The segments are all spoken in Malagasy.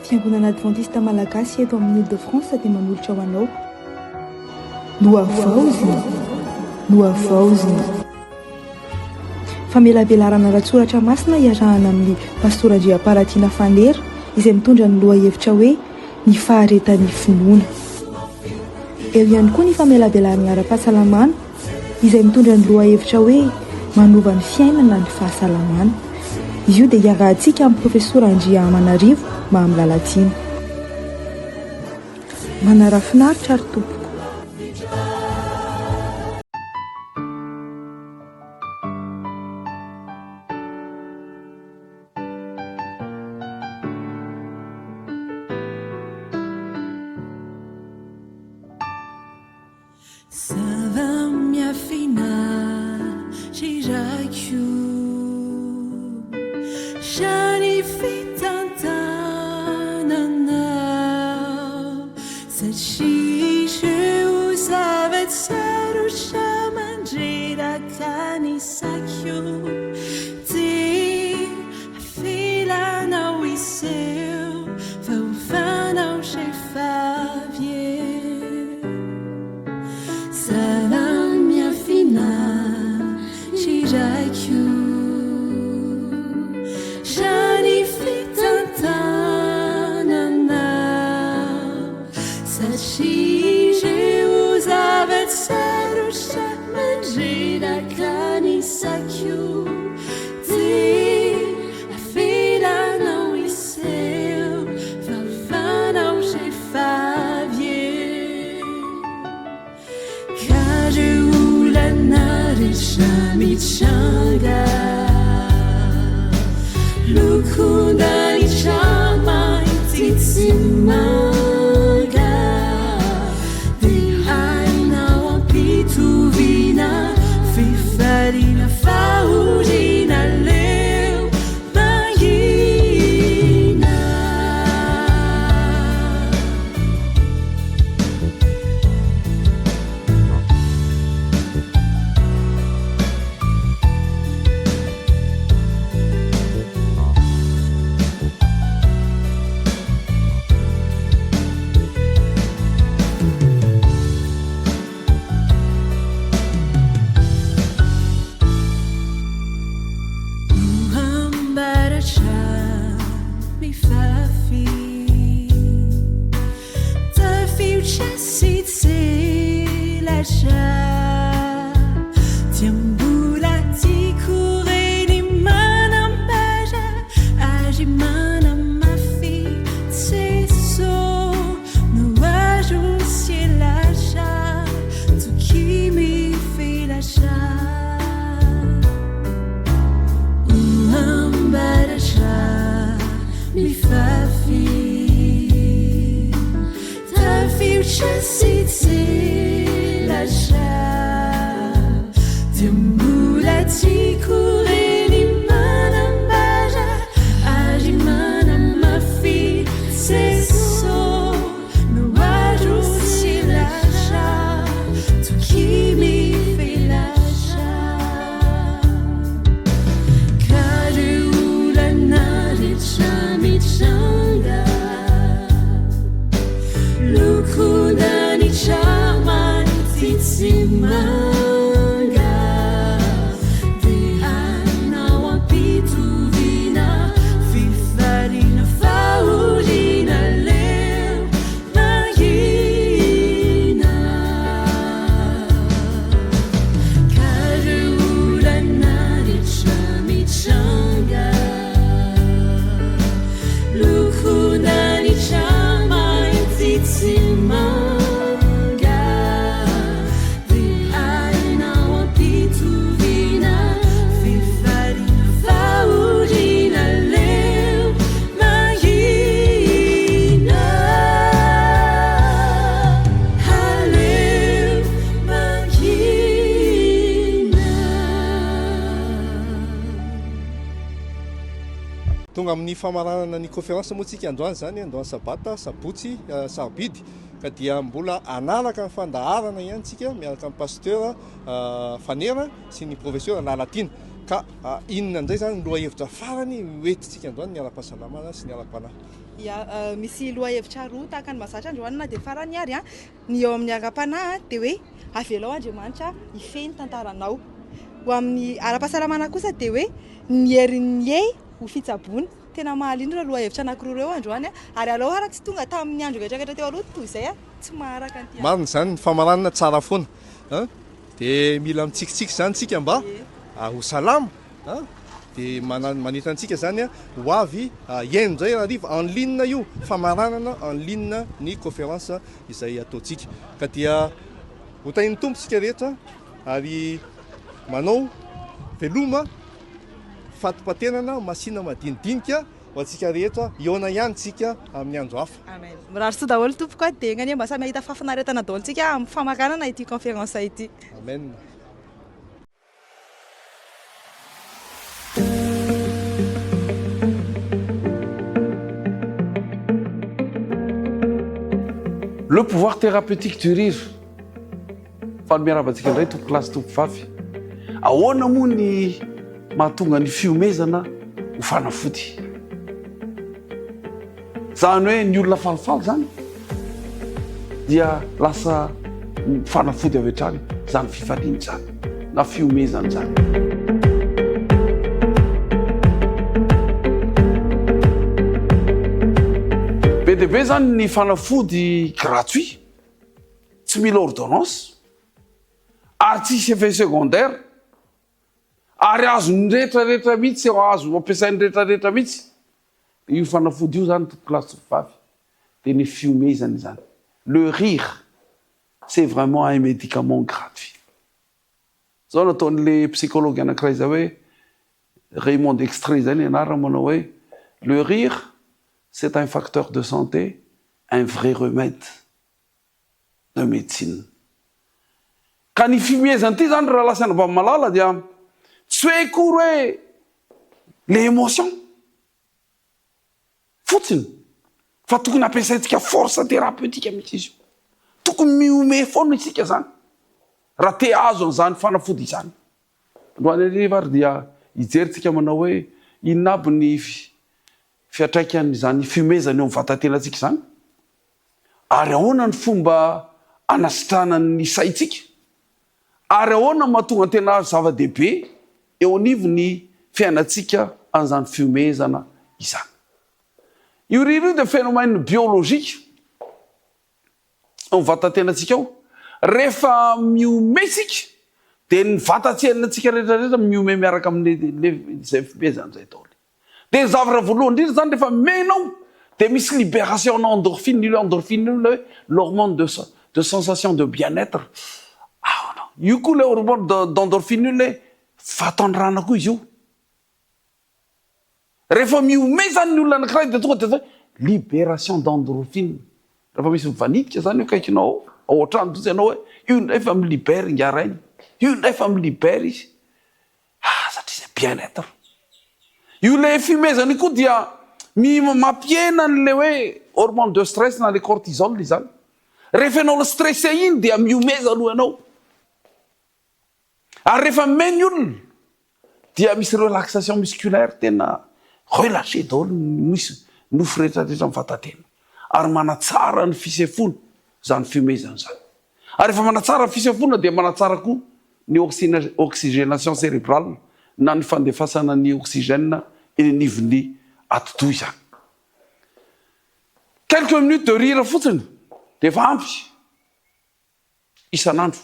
Fiangonana Adventiste Malagasy eto amin'ny Ile de France dia manolotra ho anao Nohavaozina, Nohavaozina. Famelabelarana ara-tsoratra masina iarahana amin'ny Pastora Andriamparatiana Fanera izay mitondra ny lohahevitra hoe Ny faharetan'ny finoana. Eo ihany koa ny famelabelarana ara-pahasalamana izay mitondra ny lohahevitra hoe Manova ny fiainana ny fahasalamana. Izy io dia iarahantsika amin'ny Profesora Andriamanarivo Mamy Lalatiana. Manarafinaritra ry tompoko. Zava-miafina rirako Zany fitantananao Satria ireo zava-tsarotra mandreraka ny saiko Dia Filanao hiseho fa ho fanao rehefa avy eo. Zava-miafina ry raiko Raha ny fitantananao Satria ireo zava-tsarotra mandreraka ny saiko Tsy avelanao hiseho fa fanao rehefa avy eo. Ka reo olana rehetra mitranga, lokon-danitra mainty tsy manga, dia hainao ampitoviana Fifaliana fahoriana leo mangina. Oram-baratra mifafy Tafiotra sy tselatra Dia mbola tiako re ny manambara Ary manamafy Jeso no aro sy elatra Toky mivelatra Oram-baratra mifafy Tafiotra sy tselatra Dia mbola tiako re ny manambara Ary manamafy Jeso no aro sy latra Toky mivelatra Ka reo olana rehetra mitranga Lokon-danitra mainty tsy manga Dia hainao ampitoviana Fifaliana fahoriana leo mangina Ka reo olana rehetra mitranga Lokon'anitra mainty tsy manga Dia hainao ampitoviana Fifaliana fahoriana leo mangina Aleo mangina. Tonga amin'ny famaranana ny conférence moa tsika androany izany, androany sabata, sabotsy sarobidy, ka dia mbola hanaraka ny fandaharana ihany tsika miaraka amin'ny pasteur Fanera sy ny professeur Lalatiana. Ka inona indray izany ny lohahevitra farany hoentintsika androany, ny ara-pahasalamana sy ny ara-panahy? Ya, misy lohahevitra roa tahaka ny mahazatra androany na dia farany ary. Ny eo amin'ny ara-panahy dia hoe avelao Andriamanitra hifehy ny tantaranao. Ho amin'ny ara-pahasalamana kosa dia hoe ny herin'ny hehy ho fitsaboana. Tena mahaliana ireo lohahevitra anankiroa ireo androany ary aleo ary tsy tonga tamin'ny andro rehetra rehetra teo aloha toy izay tsy maharaka an'ity. Marina izany, ny famaranana tsara foana. Dia mila mitsikitsiky izany tsika mba ho salama a! Dia manentana antsika izany ho avy hihaino indray hariva en ligne io, famaranana en ligne ny conférence izay ataontsika. Ka dia ho tahin'ny Tompo isika rehetra ary manao veloma fatipatenana masina madinidinika ho antsika rehetra, hihaona ihany tsika amin'ny andro hafa. Amen. Mirary soa daholo tompoko a, dia enga anie mba samy hahita fahafinaretana daholo tsika amin'ny famaranana ity conférence ity. Amen. Le pouvoir thérapeutique du rire. Faly miarahaba antsika indray tompokolahy sy tompovavy. Ahoana moa ny mahatonga ny fihomezana ho fanafody? Izany hoe ny olona falifaly izany dia lasa fanafody avy hatrany izany fifaliana izany na fihomezana izany. Be dia be izany ny fanafody gratuit tsy mila ordonnance ary tsisy effet secondaire ary azon'ny rehetra rehetra mihitsy azo ampiasain'ny rehetra rehetra mihitsy io fanafody io zany tompokolahy sy tovovavy dia ny fihomezana izany le rire c'est vraiment un médicament gratuit zao nataon'le psychologue anakiray zay hoe Raymond Dextré zay ny anarany manao hoe le rire c'est un facteur de santé un vrai remède de médecine. Ka ny fihomehezana ity zany ry rahalahy sy anabavy malala dia tsy hoe akory hoe le émotion fotsiny fa tokony ampiasaintsika force thérapeutique mihitsy izy io. Tokony mihomehy foana isika zany raha te hahazo an'izany fanafody izany. Androany hariva ary dia hijery tsika manao hoe inona aby ny fiantraikan'izany fihomezana eo amin'ny vatan-tenantsika izany. Ary ahoana ny fomba anasitranany ny saintsika? Ary ahoana no mahatonga ny tena zava-dehibe eo anivon'ny fiainantsika an'izany fihomehezana izany? Io rira io dia phénomène biologique ao amin'ny vatan-tenantsika ao. Rehefa mihomehy isika dia ny vatan-tsainantsika rehetra rehetra mihomehy miaraka amin'izay fihomehezana izay daholo. Dia ny zavatra voalohany indrindra izany rehefa mihaino ao dia misy libération ana endorphine, io endorphine io ilay hoe l'hormone de de sensation de bien être, ahoana, io koa ilay hormone d'endorphine io ilay fahatandrana koa izy io. Rehefa mihomehy izany ny olona anankiray dia tonga dia hoe libération d'endorphine. Rehefa misy mivanitika izany eo akaikinao ao, ao an-trano mihitsy ianao hoe io indray fa mi-libère ingahy rainy, io indray fa mi-libère izy. Ah satria izay bien être. Io le fihomezana io koa dia mi mampihena an'le hoe hormone de stress na le cortisol izany. Rehefa ianao le stressé iny dia mihomeza aloha ianao. Ary rehefa mimehy ny olona dia misy relaxation musculaire tena relâché daholo ny misy nofo rehetra rehetra amin'ny vatan-tena. Ary manatsara ny fisefoana izany fihomezana izany. Ary rehefa manatsara ny fisefoana dia manatsara koa ny oxygénation cérébrale na ny fandefasana ny oxygène eny anivon'ny atidoha izany. Quelques minutes de rire fotsiny dia efa ampy isan'andro,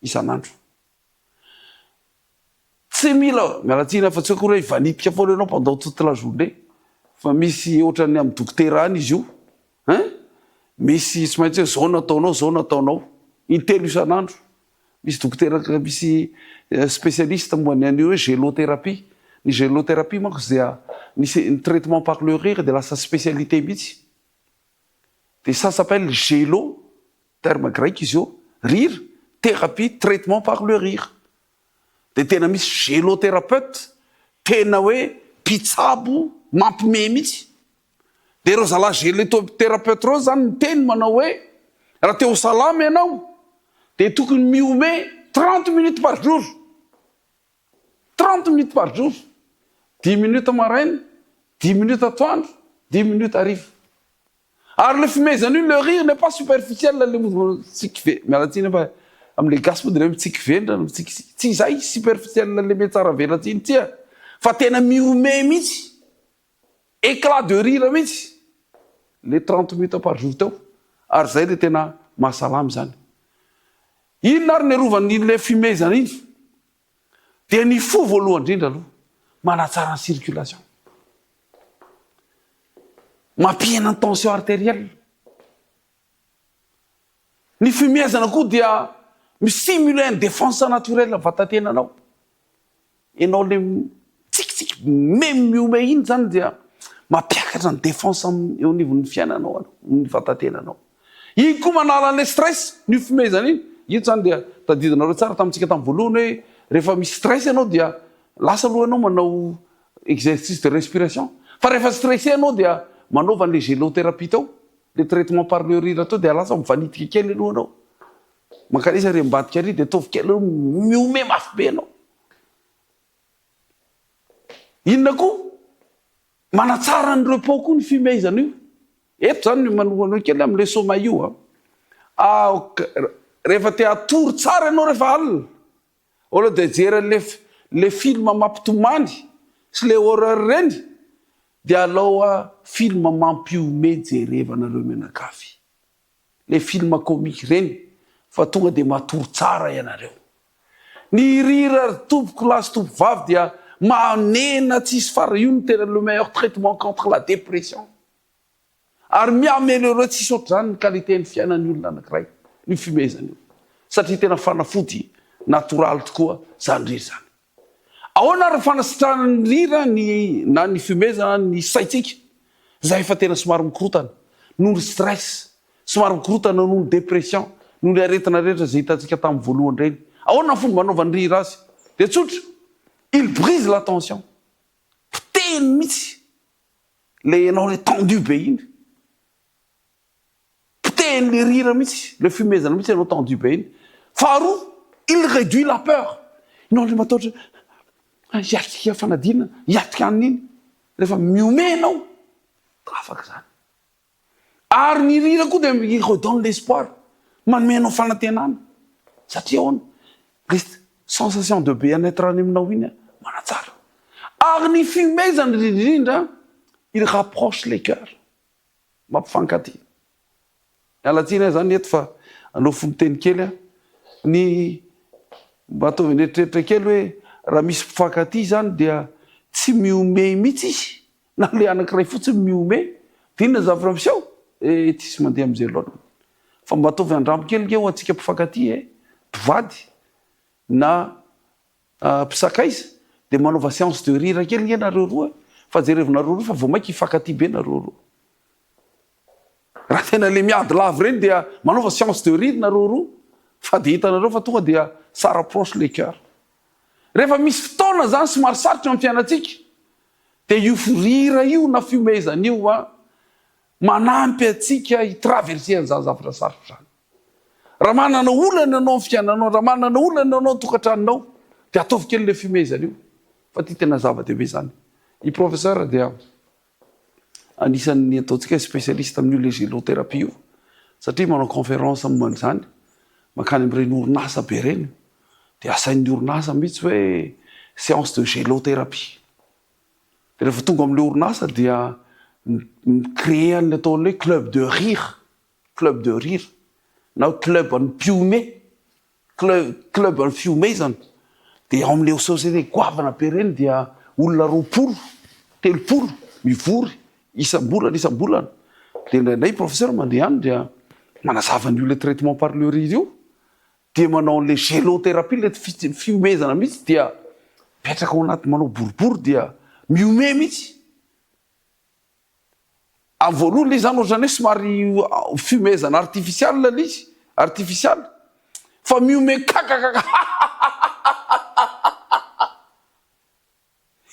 isan'andro. Tsy mila, miala tsiny aho fa tsy hoe akory hoe hivanitika foana ianao pendant toute la journée fa misy ohatran'ny amin'ny dokotera any izy io hein, misy tsy maintsy hoe zao no ataonao, zao no ataonao, intelo isan'andro, misy dokotera misy spécialiste momba ny an'io hoe gélothérapie, ny gélothérapie manko dia ny ny traitement par le rire dia lasa spécialité mihitsy, dia ça s'appelle gélo, terme grec izy io, rire, thérapie, traitement par le rire. Dia tena misy gélotherapeute tena hoe mpitsabo mampime mihitsy. Dia ireo zalahy gélotherapeute ireo izany miteny manao hoe raha te ho salama ianao dia tokony mihomehy 30 minutes par jour. 30 minutes par jour, dix minutes maraina, dix minutes atoandro, dix minutes hariva. Ary le fimehezana io, le rire n'est pas superficiel le mitsiky ve, miala tsiny fa amle gasy moa de le mitsiky vendrana, mitsiky, tsy izay superficiel le mihatsara velatsihy tsia, fa tena mihomehy mihitsy, éclat de rire mihitsy le 30 minutes par jour teo, ary zay le tena mahasalama izany. Inona ary ny arovan'ile fimehezana iny? Dia ny fo voalohany indrindra aloha, manatsara ny circulation. Mampihena ny tension artérielle. Ny fimehezana koa dia mi-simuler ny défense naturelle vatatenanao. Ianao le mitsikitsiky memy mihomehy iny zany dia mampiakatra ny défense eo anivon'ny fiainanao anao, ny vatatenanao. Iny koa manala an'ilay stress, ny fimehezana iny. Ito zany dia tadidinareo tsara tamintsika tamin'ny voalohany hoe rehefa misy stress ianao dia lasa aloha ianao manao exercice de respiration. Fa rehefa stressé ianao dia manaova an'ilay gélothérapie teo, le traitement par le rire teo dia lasa mivanitika kely aloha ianao. Mankanesa ary ambadika ary dia ataovy kely aloha mihomehy mafy be ianao. Inona koa? Manatsara ny repos koa ny fimehezana io. Eto zany ny manohana kely amin'ilay sommeil io an. Ah, rehefa te hatory tsara ianao rehefa alina, au lieu de hijery an'ilay le film mampitomany sy le horreur ireny, dia alao film mampihomehy jerevanareo mianakavy. Le film comique ireny fa tonga dia matory tsara ianareo. Ny rire ry tompoko lahy sy tompo vavy dia manena tsisy fara io no tena le meilleur traitement contre la dépression. Ary mi-ameliorer tsisy ohatr'izany ny qualité ny fiainan'ny olona anakiray io fimehezana io. Satria tena fanafody natoraly tokoa zany rire zany. Ahoana ary ny fanasitranan'ny rira ny na ny fihomezana ny saintsika izay efa tena somary mikorotana noho ny stress, somary mikorotana noho ny dépression, noho ny aretina rehetra izay hitantsika tamin'ny voalohany ireny. Ahoana ny fomba anaovan'ny rira azy? Dia tsotra, il brise la tension. Potehiny mihitsy ilay ianao ilay tendu be iny. Potehiny le rire mihitsy, le fihomehezana mihitsy ianao tendu be iny. Faharoa, il réduit la peur. Ianao le matahotra hoe hiatrika fanadinana, hiatrika an'iny iny. Rehefa mihomehy ianao, afaka izany. Ary ny rire koa dia il redonne l'espoir, manome anao fanantenana. Satria ahoana? Le sensation de bien-être any aminao iny manatsara. Ary ny fihomehezana indrindra indrindra, il rapproche les cœurs. Mampifankatia. Miala tsiny aho zany eto fa aleo fononteny kely aho. Ny mba ataovy an'eritreritra kely hoe raha misy mpifankatia zany dia tsy mihomehy mihitsy izy na le anankiray fotsiny mihomehy dia inona zavatra miseho? Eh tsisy mandeha amin'izay laoniny. Fa mba ataovy andramo kely nge ho antsika mpifankatia e, mpivady na Mpisakaiza, dia manaova séance de rire kely nge nareo roa e! Fa jerevonareo roa fa vao maika hifankatia be nareo roa. Raha tena le miady lava ireny dia manaova séance de rire nareo roa fa dia hitanareo fa tonga dia ça rapproche les cœurs. Rehefa misy fotoana zany somary sarotra amin'ny fiainantsika dia io rire io na fihomehezana io an, manampy antsika hi-traverser an'izany zavatra sarotra izany. Raha manana olana ianao amin'ny fiainanao, raha manana olana ianao an-tokantranonao, dia ataovy kely ilay fihomehezana io, fa ity tena zava-dehibe izany. I professeur dia anisan'ny ataontsika hoe spécialiste amin'io légélothérapie io, satria manao conférence momba an'izany, mankany amin'ireny orinasa be ireny, dia asain'ny orinasa mihitsy hoe séance de gélothérapie. Dia rehefa tonga amin'ilay orinasa dia mi-créer an'ilay atao hoe club de rire. Club de rire na hoe club an'ny mpihomehy, club club an'ny fihomehezana, dia ao amin'ilay société goavana be ireny dia olona 20, 30 mivory isam-bolana isam-bolana, dia indraindray professeur mandeha any dia manazava an'io le traitement par le rire io, dia manao an'ilay gélothérapie ilay fihomehezana mihitsy dia mipetraka ao anaty manao boribory dia mihomehy mihitsy. Amin'ny voalohany ilay izy zany ohatran'ny hoe somary fihomehezana artificial ilay izy, artifisialy, fa mihomehy kakakaka hahahahahahahaha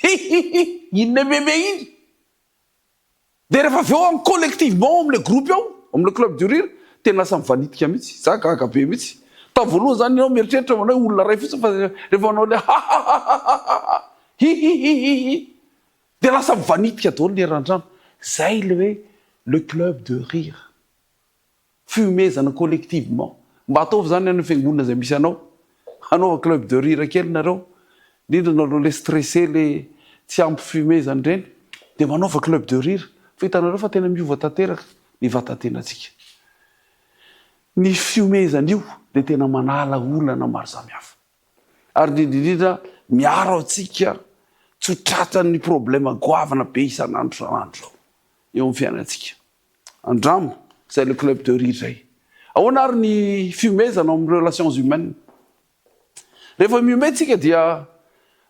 hihihi iny le meme iny, dia rehefa avy eo an collectivement ao amin'ilay groupe ao, amin'ilay club du rire, tena lasa mivanitika mihitsy, za gaga be mihitsy, tamin'ny voalohany zany ianao mieritreritra manao hoe olona iray fotsiny fa rehefa manao ilay hahahahahaha. Hihihihihi! Dia lasa mivanitika daholo ny eran-trano. Zay le hoe le club de rire. Fihomehezana collectivement. Mba ataovy zany any amin'ny fiangonana izay misy anao. Hanaova club de rire kely nareo. Indrindra nareo le stressé le tsy ampy fihomehezana ireny. Dia manaova club de rire. Fa hitanareo fa tena miova tanteraka ny vatan-tenantsika. Ny fihomehezana io dia tena manala olana maro samihafa. Ary indrindra indrindra miaro antsika tsy ho tratran'ny problème goavana be isan'andro isan'andro izao eo amin'ny fiainantsika. Andramo izay le club de rire izay. Ahoana ary ny fihomehezana ao amin'ny relations humaines? Rehefa mihomehy tsika dia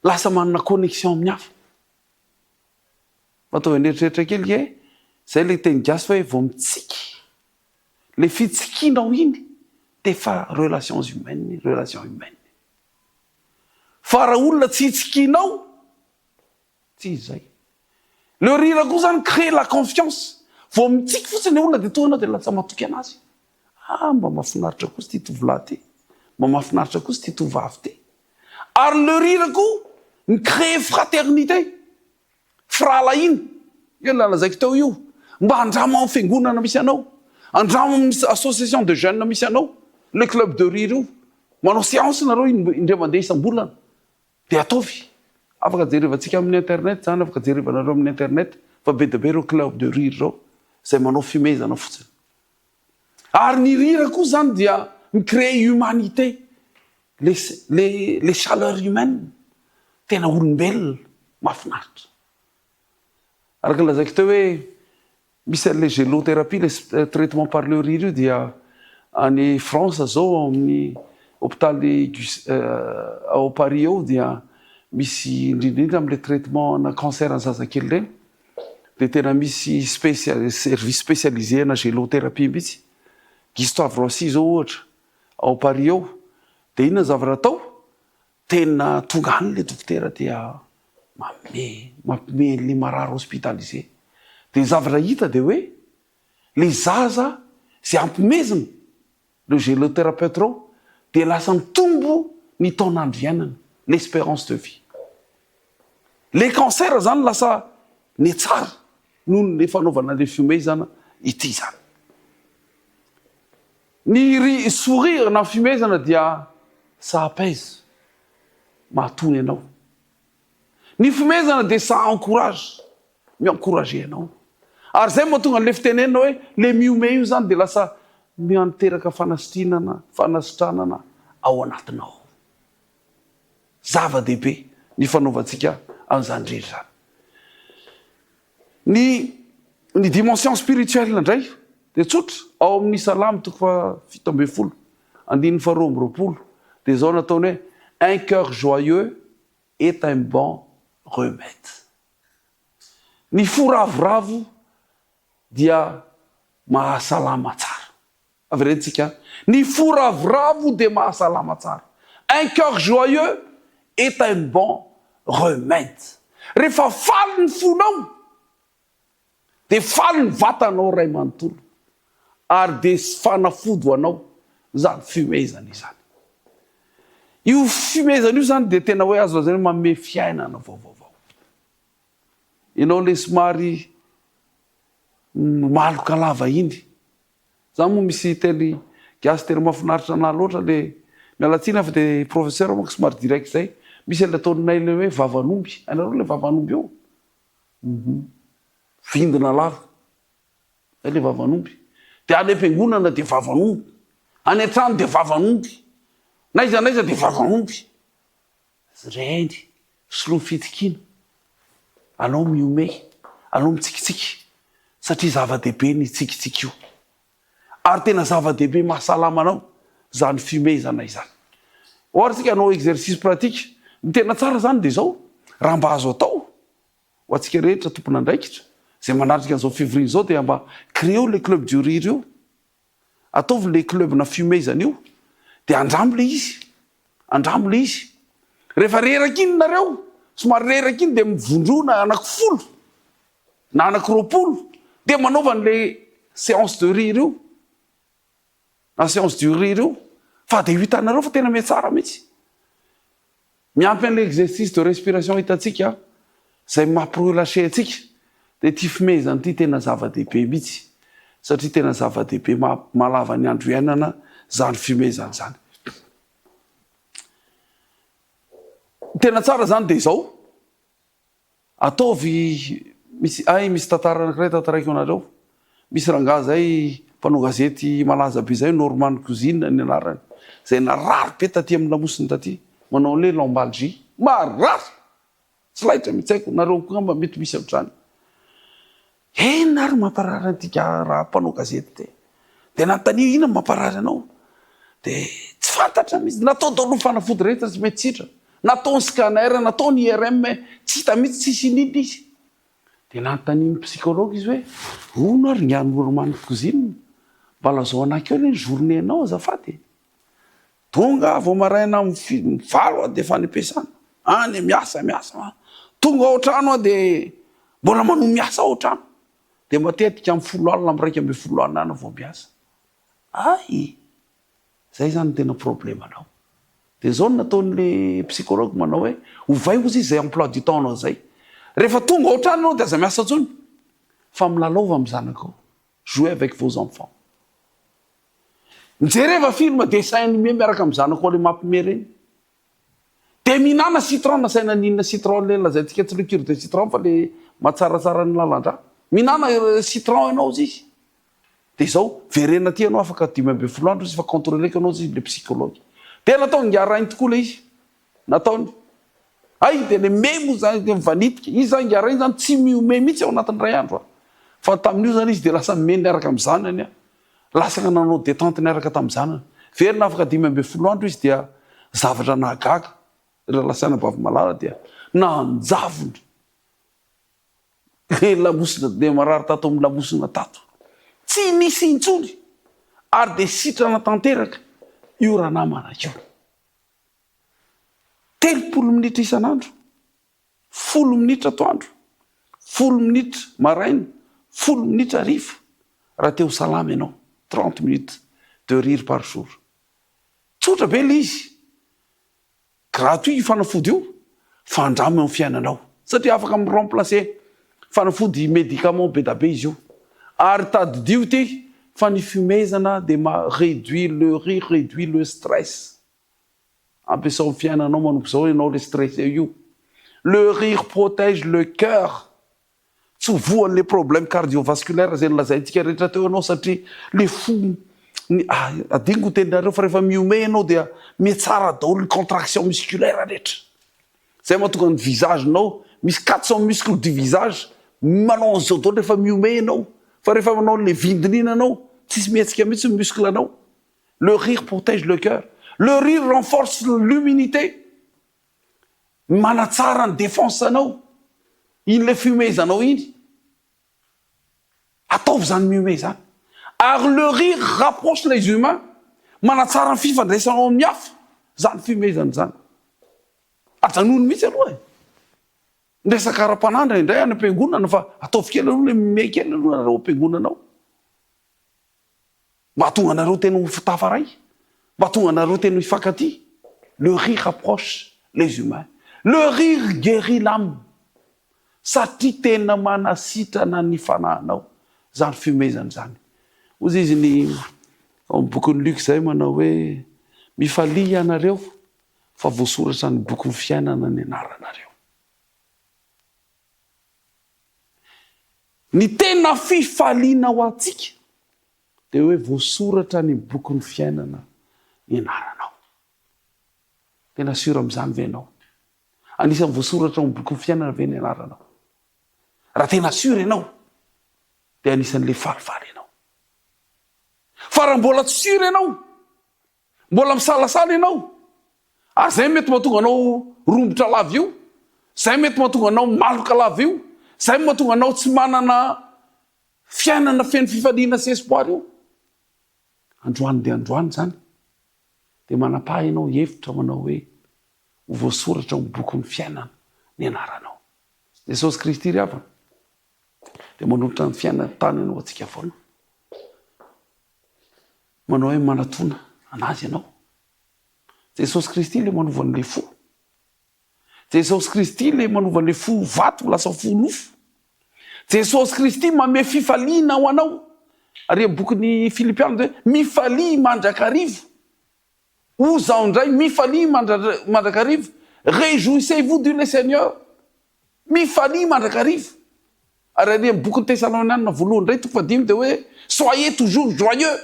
lasa manana connexion amin'ny hafa. Mba ataovy an'eritreritra kely nge, izay le teny gasy hoe vao mitsiky. Le fitsikianao iny dia efa relations humaines, relation humaine. Fa raha olona tsy itsikianao, tsy izy izay. Le rire koa zany crée la confiance. Vao mitsiky fotsiny le olona dia tonga anao dia lasa matoky anazy. Ah mba mahafinaritra kosa ity tovolahy ity, mba mahafinaritra kosa ity tovovavy ity. Ary le rire koa mi-crée fraternité. Firahalahiana, io ilay lazaiko teo io, mba andramo ao amin'ny fiangonana misy anao, andramo amin'ny association de jeunes misy anao, le club de rire io, manao séance nareo indray mandeha isam-bolana, dia ataovy, afaka jerevantsika amin'ny internet izany, afaka jerevanareo amin'ny internet fa be dia be ireo club de rire ireo, izay manao fihomehezana fotsiny. Ary ny rire koa izany dia mi-créer humanité, le le le chaleur humaine, tena olombelona, mahafinaritra. Araka ny lazaiko teo hoe misy an'ilay gélothérapie, le traitement par le rire io dia any France zao ao amin'ny hopitaly ao Paris ao dia misy indrindra indrindra amin'ilay traitement ana cancer ny zazakely ireny dia tena misy specia- service spécialisé ana gélothérapie mihitsy. Gustave Roussy zao ohatra ao Paris ao dia inona ny zavatra atao? Tena tonga any le dokotera dia manome mampime an'le marary hospitalisé. Dia ny zavatra hita dia hoe le zaza izay ampimezina ireo gélothérapeutes ireo dia lasa mitombo ny taon'andro iainana, l'espérance de vie. Le cancer zany lasa nihatsara noho ny fanaovana le fihomehezana ity zany. Ny ry sourire na fihomehezana dia ça apaise, mahatony anao. Ny fihomehezana dia ça encourage, mi-encourager anao. Ary izay no mahatonga an'ilay fitenenana hoe le mihomehy io izany dia lasa miteraka fanasitrinana, fanasitranana ao anatinao ao. Zava-dehibe ny fanaovantsika an'izany rehetra izany. Ny ny dimension spirituelle indray dia tsotra, ao amin'ny Salamo toko faha 17, andininy faha 22, dia izao nataony hoe, Un cœur joyeux est un bon remède. Ny fo ravoravo dia mahasalama tsara. Averentsika, ny fo ravoravo dia mahasalama tsara. Un cœur joyeux est un bon remède. Rehefa faly ny fonao dia faly ny vatanao iray manontolo ary dia fanafody ho anao izany fihomehezana izany. Io fihomehezana io izany dia tena hoe azo lazaina hoe manome fiainana vaovaovao. Ianao ilay somary maloka lava iny. Za moa misy teny gasy tena mahafinaritra anah loatra le, miala tsiny aho fa de professeur manko somary direct zay, misy anle ataonay le hoe vavan'omby, hainareo le vavan'omby io? Hum vindina lava, zay le vavan'omby, de any am-piangonana de vavan'omby, any an-trano de vavan'omby, n'aiza n'aiza de vavan'omby. Reny, soloy fitikiana, alao mihomehy, alao mitsikitsiky satria zava-dehibe ny tsikitsiky io. Ary tena zava-dehibe mahasalama anao izany fihomehezana izany. Ohatra isika hanao exercice pratique, ny tena tsara izany dia izao, raha mba azo atao, ho antsika rehetra tompon'andraikitra, izay manatrika an'izao fivoriana izao dia mba créer-o ilay club du rire io. Ataovy le club na fihomehezana io de andramo le izy, andramo le izy. Rehefa reraka iny nareo, somary reraka iny de mivondrona anaky folo na anaky 20 de manaova an'le séance de rire io na séance du rire io fa de ho hitanareo fa tena mihatsara mihitsy. Miampy an'ilay exercice de respiration hitantsika izay mampi-relâcher antsika dia ity fimehezana ity tena zava-dehibe mihitsy satria tena zava-dehibe mahalava ny andro iainana izany fimehezana izany. Ny tena tsara izany dia izao, Ataovy misy hay misy tantara anakiray tantaraiko anareo. Misy rangahy zay mpanao gazety malaza be zay Norman Cousin ny anarany zay narary be taty amin'ny lamosiny taty manao an'le lombalgie marary tsy laitra mihitsy haiko nareo koa angamba mety misy ohatr'izany. Inona ary mamparary an'ity raha mpanao gazety ity? Dia nanontania inona no mamparary anao? Dia tsy fantatra mihitsy. Natao daholo ny fanafody rehetra tsy mety sitrana. Natao ny scanner, natao ny IRM, tsy hita mihitsy, tsisy ininona izy. Dia nanontanian'ny psychologue izy hoe, hono ary ingahy Norman Cousine, mba lazao anah kely hoe ny journée-nao azafady e. Tonga aho vao maraina amin'ny valo aho dia efa any am-piasana. Any miasa, miasa. Tonga ao an-trano aho dia mbola manohy miasa ao an-trano. Dia matetika amin'ny folo alina, amin'ny 11 alina any vao miasa. Hay! Izay izany no tena problemanao. Dia izao no nataon'ilay psychologue manao hoe, ovay hozy izy izay emploi du temps-nao izay. Rehefa tonga ao an-trano ianao dia aza miasa intsony fa milalaova amin'ny zanakao. Jouez avec vos enfants. Mijereva film dessin animé miaraka amin'ny zanakao le mampime reny. Dia mihinana citron nasaina nihinana citron le lazaintsika tsy le cure de citron fa le mahatsaratsara ny lalan-drà. Mihinana citron ianao ozy izy. Dia izao, verena aty ianao afaka 15 andro izy fa contrôleko ianao ozy izy le psychologue. Dia nataony ingahy rainy tokoa le izy. Nataony. Hay dia le me moa zany dia mivanitika. Izy zany ingahy rainy zany tsy mihomehy mihitsy ao anatin'ny iray andro a. Fa tamin'io zany izy dia lasa me niaraka amin'ny zanany a. Lasaka nanao détente niaraka tamin'ny zanany. Verina afaka 15 andro izy dia zavatra nahagaga ry rahalahy sy anabavy malala dia nanjavona le lamosina dia marary tato amin'ny lamosina tato. Tsy nisy intsony ary dia sitrana tanteraka io ranamana io. 30 minitra isan'andro. Folo minitra atoandro, folo minitra maraina, folo minitra hariva raha te ho salama ianao, 30 minutes de rire par jour. Tsotra be ilay izy, gratuit io fanafody io fa andramo eo amin'ny fiainanao satria afaka mi-remplacer fanafody médicament be da be izy io. Ary tadidio ity fa ny fihomehezana dia ma-réduit le rire, réduit le stress. Ampiasao amin'ny fiainanao manomboka izao ianao le stressé io. Le rire protège le cœur. Tsy ho voan'le problème cardiovasculaire izay nolazaintsika rehetra teo ianao satria le fo ny ah adinoko ny teninareo fa rehefa mihomehy ianao dia mihatsara daholo ny contraction musculaire rehetra. Izay mahatonga ny visage-nao misy 400 muscles du visage manao an'izao daholo rehefa mihomehy ianao fa rehefa manao an'le vindina iny ianao tsisy mihetsika mihitsy ny muscle-nao. Le rire protège le cœur. Le rire renforce l'immunité. Manatsara ny défense anao. Iny le fihomehezanao iny. Ataovy izany mihomehy izany. Ary le rire rapproche les humains. Manatsara ny fifandraisanao amin'ny hafa izany fihomehezana izany. Ajanony mihitsy aloha e. Ny resaka ara-panahy indraindray any am-piangonana fa ataovy kely aloha le mihomehy kely aloha nareo ao am-piangonana ao. Mba hahatonga anareo tena ho tafaray, mba hahatonga anareo tena hifankatia. Le rire rapproche les humains. Le rire guérit l'âme. Satria tena manasitrana ny fanahinao izany fihomehezana izany. Hoy izy ny ao amin'ny bokin'i Luc izay manao hoe, Mifalia ianareo fa voasoratra ny bokin'ny fiainana ny anaranareo. Ny tena fifaliana ho antsika dia hoe voasoratra any amin'ny bokin'ny fiainana ny anaranao. Tena sûr amin'izany ve ianao? Anisan'ny voasoratra ao amin'ny bokin'ny fiainana ve ny anaranao? Raha tena sûr ianao dia anisan'ilay falifaly ianao. Fa raha mbola tsy sûr ianao, Mbola misalasala ianao ary zay mety mahatonga anao rombotra lava io, zay mety mahatonga anao maloka lava io, zay mahatonga anao tsy manana fiainana feno fifaliana sy espoir io. Androany dia androany izany dia manapaha ianao hevitra manao hoe ho voasoratra ao amin'ny bokin'ny fiainana ny anaranao. Jesosy Kristy ry havana dia manolotra ny fiainana tanany ho antsika foana. Manao hoe manatona anazy ianao. Jesosy Kristy ilay manova an'ilay fo. Jesosy Kristy ilay manova an'ilay fo vato ho lasa fo nofo. Jesosy Kristy manome fifaliana ho anao. Ary amin'ny bokin'ny Filipiana dia hoe mifalia mandrakariva. Hoy izaho indray, mifalia mandrakariva, Réjouissez-vous du le Seigneur. Mifalia mandrakariva. Ary ary amin'ny bokin'ny Tesalonianina voalohany indray toko fahadimy dia hoe soyez toujours joyeux.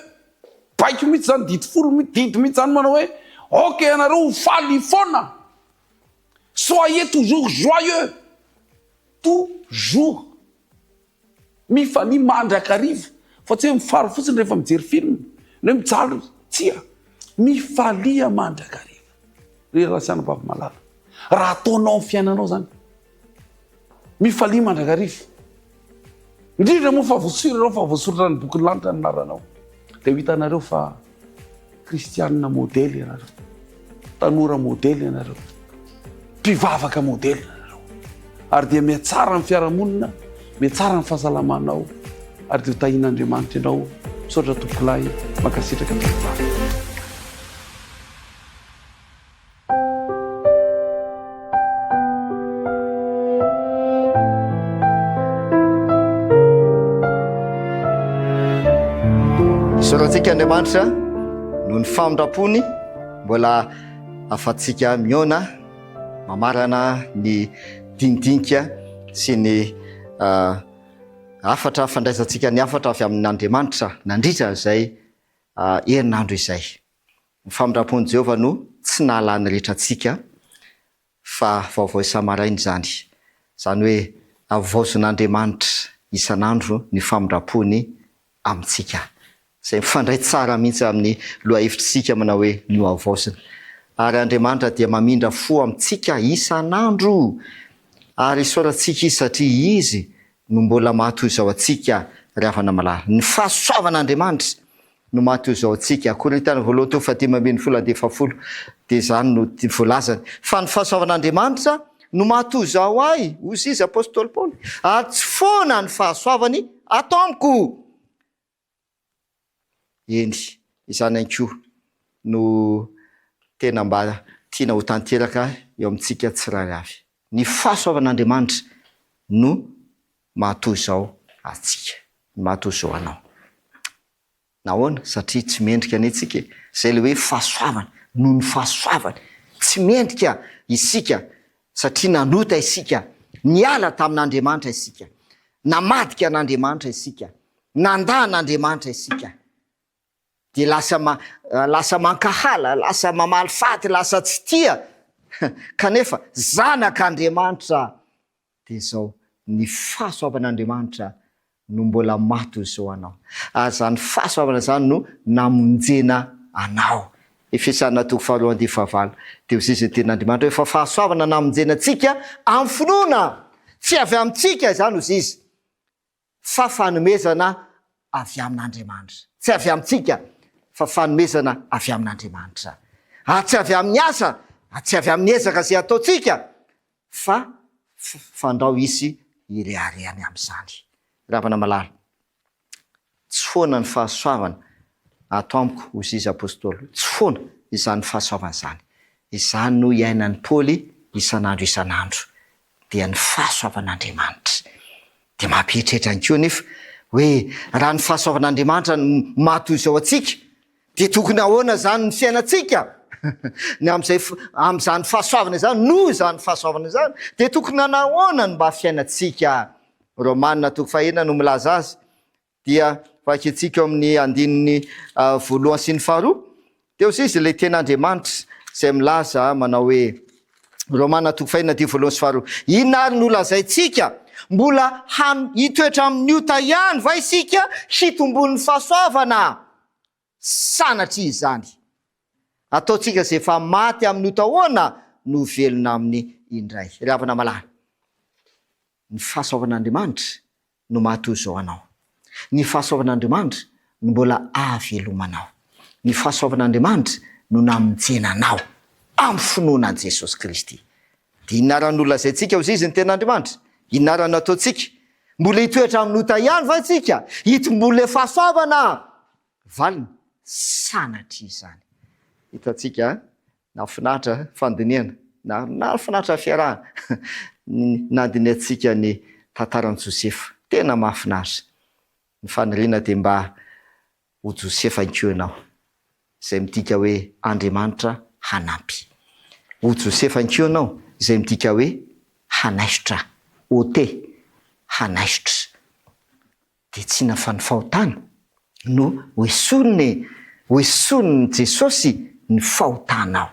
Baiko mihitsy izany, didy folo mihitsy, didy mihitsy izany manao hoe aoka ianareo ho faly foana. Soyez toujours joyeux. Toujours. Mifalia mandrakariva fa tsy hoe mifaly fotsiny rehefa mijery film na hoe mijaly, tsia, mifalia mandrakariva ry rahalahy sy anabavy malala, raha ataonao amin'ny fiainanao zany, mifalia mandrakariva, indrindra moa fa voasoratra ianao fa voasoratra ny bokin'ny lanitra ny anaranao, dia ho hitanareo fa Kristianina modely ianareo, tanora modely ianareo, mpivavaka modely ianareo, ary dia mihatsara ny fiarahamonina, mihatsara ny fahasalamanao, ary dia ho tahian'Andriamanitra ianao. Misaotra tompokolahy, mankasitraka tompokovavy. Isaorantsika Andriamanitra noho ny famindram-pony mbola afatsika mihaona mamarana ny dinidinika sy ny ah, hafatra fandraisantsika ny hafatra avy amin'Andriamanitra nandritra izay ah, herinandro izay. Ny famindram-pon'i Jehovah no tsy nahalany ritra antsika fa vaovao isa-maraina izany. Izany hoe havaozin'Andriamanitra isan'andro ny famindram-pony amintsika. Izay mifandray tsara mihitsy amin'ny lohahevitr'isika manao hoe nohavaozina. Ary Andriamanitra dia mamindra fo amintsika isan'andro. Ary isaorantsika Izy satria Izy no mbola maha-toy izao antsika ry havana malala. Ny fahasoavan'Andriamanitra no maha toy izao antsika. Korintiana voalohany toko fahadimy ambinifolo andiany fahafolo dia izany no voalazany. Fa ny fahasoavan'Andriamanitra no maha toy izao ahy, hoy izy apostoly Paoly, ary tsy foana ny fahasoavany ato amiko. Eny, izany ihany koa no tena mba tiana ho tanteraka eo amintsika tsirairay avy. Ny fahasoavan'Andriamanitra no maha toy izao antsika, ny maha toy izao anao. Nahoana? Satria tsy mendrika anie tsika e! Izay ilay hoe fahasoavana, noho ny fahasoavany. Tsy mendrika isika satria nanota isika, niala tamin'Andriamanitra isika, namadika an'Andriamanitra isika, nandà an'Andriamanitra isika. Dia lasa lasa mankahala, lasa mamaly faty, lasa tsy tia, kanefa zanak'Andriamanitra Dia izao, ny fahasoavan'Andriamanitra no mbola maty ho izao anao. Ary izany fahasoavana izany no namonjena anao. Efesiana toko faharoa andiany fahavalo. Dia hoy izy ny tenin'Andriamanitra hoe, fa fahasoavana namonjena antsika amin'ny finoana. Tsy avy amintsika izany hoy izy. fa fanomezana avy amin'Andriamanitra. Tsy avy amintsika, fa fanomezana avy amin'Andriamanitra. Ary tsy avy amin'ny asa, ary tsy avy amin'ny ezaka izay ataontsika, fa fandrao hisy hireharehany amin'izany. Ry havana malala, tsy foana ny fahasoavana ato amiko, hoy izy Apostoly. Tsy foana izany fahasoavana izany. Izany no iainan'i Paoly isan'andro isan'andro. dia ny fahasoavan'Andriamanitra. Dia mampieritreritra ihany koa anefa hoe raha ny fahasoavan'Andriamanitra no maha toy izao antsika, dia tokony ahoana izany ny fiainantsika? Ny amin'izay amin'izany fahasoavana izany, noho izany fahasoavana izany, dia tokony hanahoana ny mba fiainantsika? Romana toko fahenina no milaza azy. Dia vakintsika eo amin'ny andininy voalohany sy ny faharoa. Teo sisa ilay tena Andriamanitra izay milaza manao hoe, Romana toko fahenina andininy voalohany sy faharoa, Inona àry no lazaintsika? Mbola han, hitoetra amin'ny ota ihany va isika hitombon'ny fahasoavana? Sanatria izany! Ataontsika izay efa maty amin'ny ota ahoana no ho velona aminy indray? Ry havana malala, ny fahasoavan'Andriamanitra no maha toy izao anao. Ny fahasoavan'Andriamanitra no mbola ahavelomanao. Ny fahasoavan'Andriamanitra no namonjena anao amin'ny finoana an'i Jesosy Kristy. Dia inona ary no lazaintsika hozy izy ny tenin'Andriamanitra? Inona ary no ataontsika? Mbola hitoetra amin'ny ota ihany va isika? Hitomboan'ilay fahasoavana? Valiny, Sanatria izany. Hitantsika, nahafinaritra fandinihana. Nahafinaritra ny fiarahana nandinihantsika ny tantaran'i Josefa. Tena mahafinaritra. Ny faniriana dia mba ho Josefa ihany koa ianao, izay midika hoe Andriamanitra hanampy. Ho Josefa ihany koa ianao, izay midika hoe hanaisotra, ôte, hanaisotra. Dia tsy inona fa ny fahotana no hoesorina e, hoesorin'i Jesosy ny fahotanao.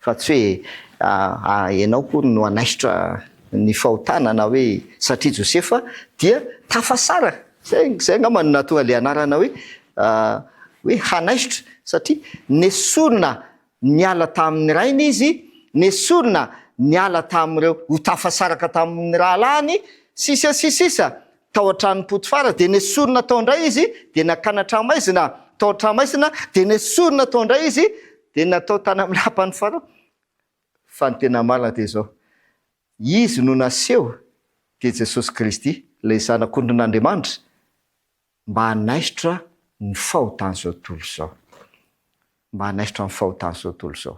Fa tsy hoe ianao akory no hanaisotra ny fahotana na hoe satria Josefa dia tafasaraka. Zay zay angamba no nahatonga ilay anarana hoe hoe hanaisotra satria nesorina niala tamin'ny rainy izy, nesorina niala tamin'ireo ho tafasaraka tamin'ny rahalahiny, sisa sy sisa Tao an-tranon'i Potifara dia nesorina tao indray izy dia nakana tranomaizina, tao an-tranomaizina dia nesorina tao indray izy dia natao tany amin'ny lapan'i Farao. Fa ny tena marina dia izao, Izy no naseho, dia Jesosy Kristy, ilay Zanak'ondrin'Andriamanitra, mba hanaisotra ny fahotan'izao tontolo izao. Mba hanaisotra ny fahotan'izao tontolo izao.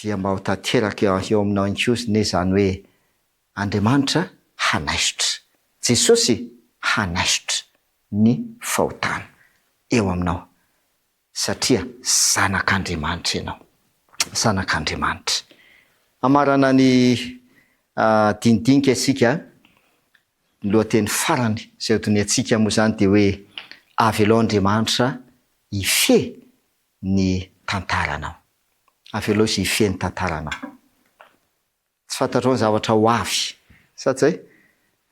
Dia mba ho tanteraka eo aminao ihany koa anie izany hoe Andriamanitra hanaisotra, Jesosy hanaisotra ny fahotana eo aminao satria zanak'Andriamanitra ianao. Zanak'Andriamanitra. Hamarana ny dinidinika isika, ny lohateny farany izay hodinihantsika moa izany dia hoe Avelao Andriamanitra hifehy ny tantaranao. Avelao izy hifehy ny tantaranao. Tsy fantatrao ny zavatra ho avy, sa tsy zay?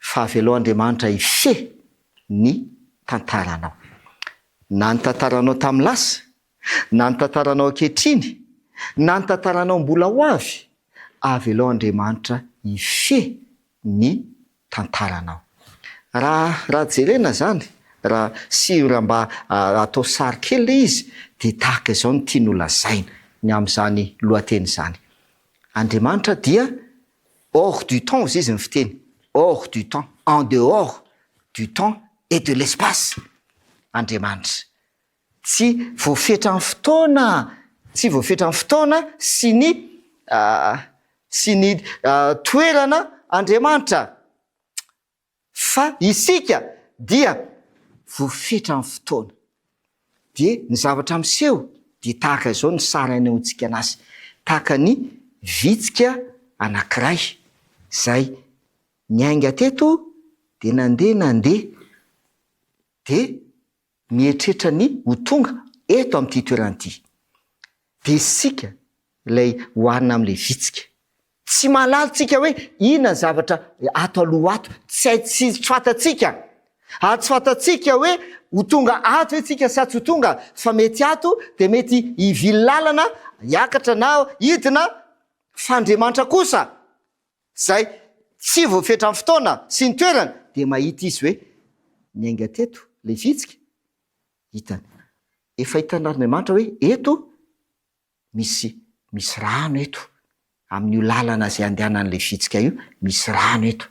Fa avelao Andriamanitra hifehy ny tantaranao. Na ny tantaranao tamin'ny lasa, na ny tantaranao ankehitriny, na ny tantaranao mbola ho avy, avelao Andriamanitra hifehy ny tantaranao. Raha raha jerena izany, raha sy raha mba atao sary kely ilay izy dia tahaka izao no tiany ho lazaina ny amin'izany lohateny izany. Andriamanitra dia hors du temps hozy izy ny fiteny, hors du temps, en dehors du temps et de l'espace Andriamanitra. Tsy voafetran'ny fotoana, tsy voafetran'ny fotoana sy ny sy ny toerana Andriamanitra fa isika dia voafetran'ny fotoana. Dia ny zavatra miseho dia tahaka izao ny sary anehoantsika anazy, tahaka ny vitsika anankiray izay niainga teto dia nandeha nandeha dia mieritreritra ny ho tonga eto amin'ity toerana ity. Dia isika ilay oharina amin'ilay vitsika. Tsy mahalala tsika hoe inona ny zavatra ato aloha ato. Tsy hay tsy fantatsika. Ary tsy fantatsika hoe ho tonga ato ve tsika sa tsy ho tonga fa mety ato dia mety hivily lalana hiakatra na hidina fa Andriamanitra kosa Izay tsy voafetran'ny fotoana sy ny toerana dia mahita izy hoe niainga teto ilay vitsika, hitany. Efa hitan'Andriamanitra hoe eto misy misy rano eto, amin'io lalana izay andehanan'ilay vitsika io misy rano eto.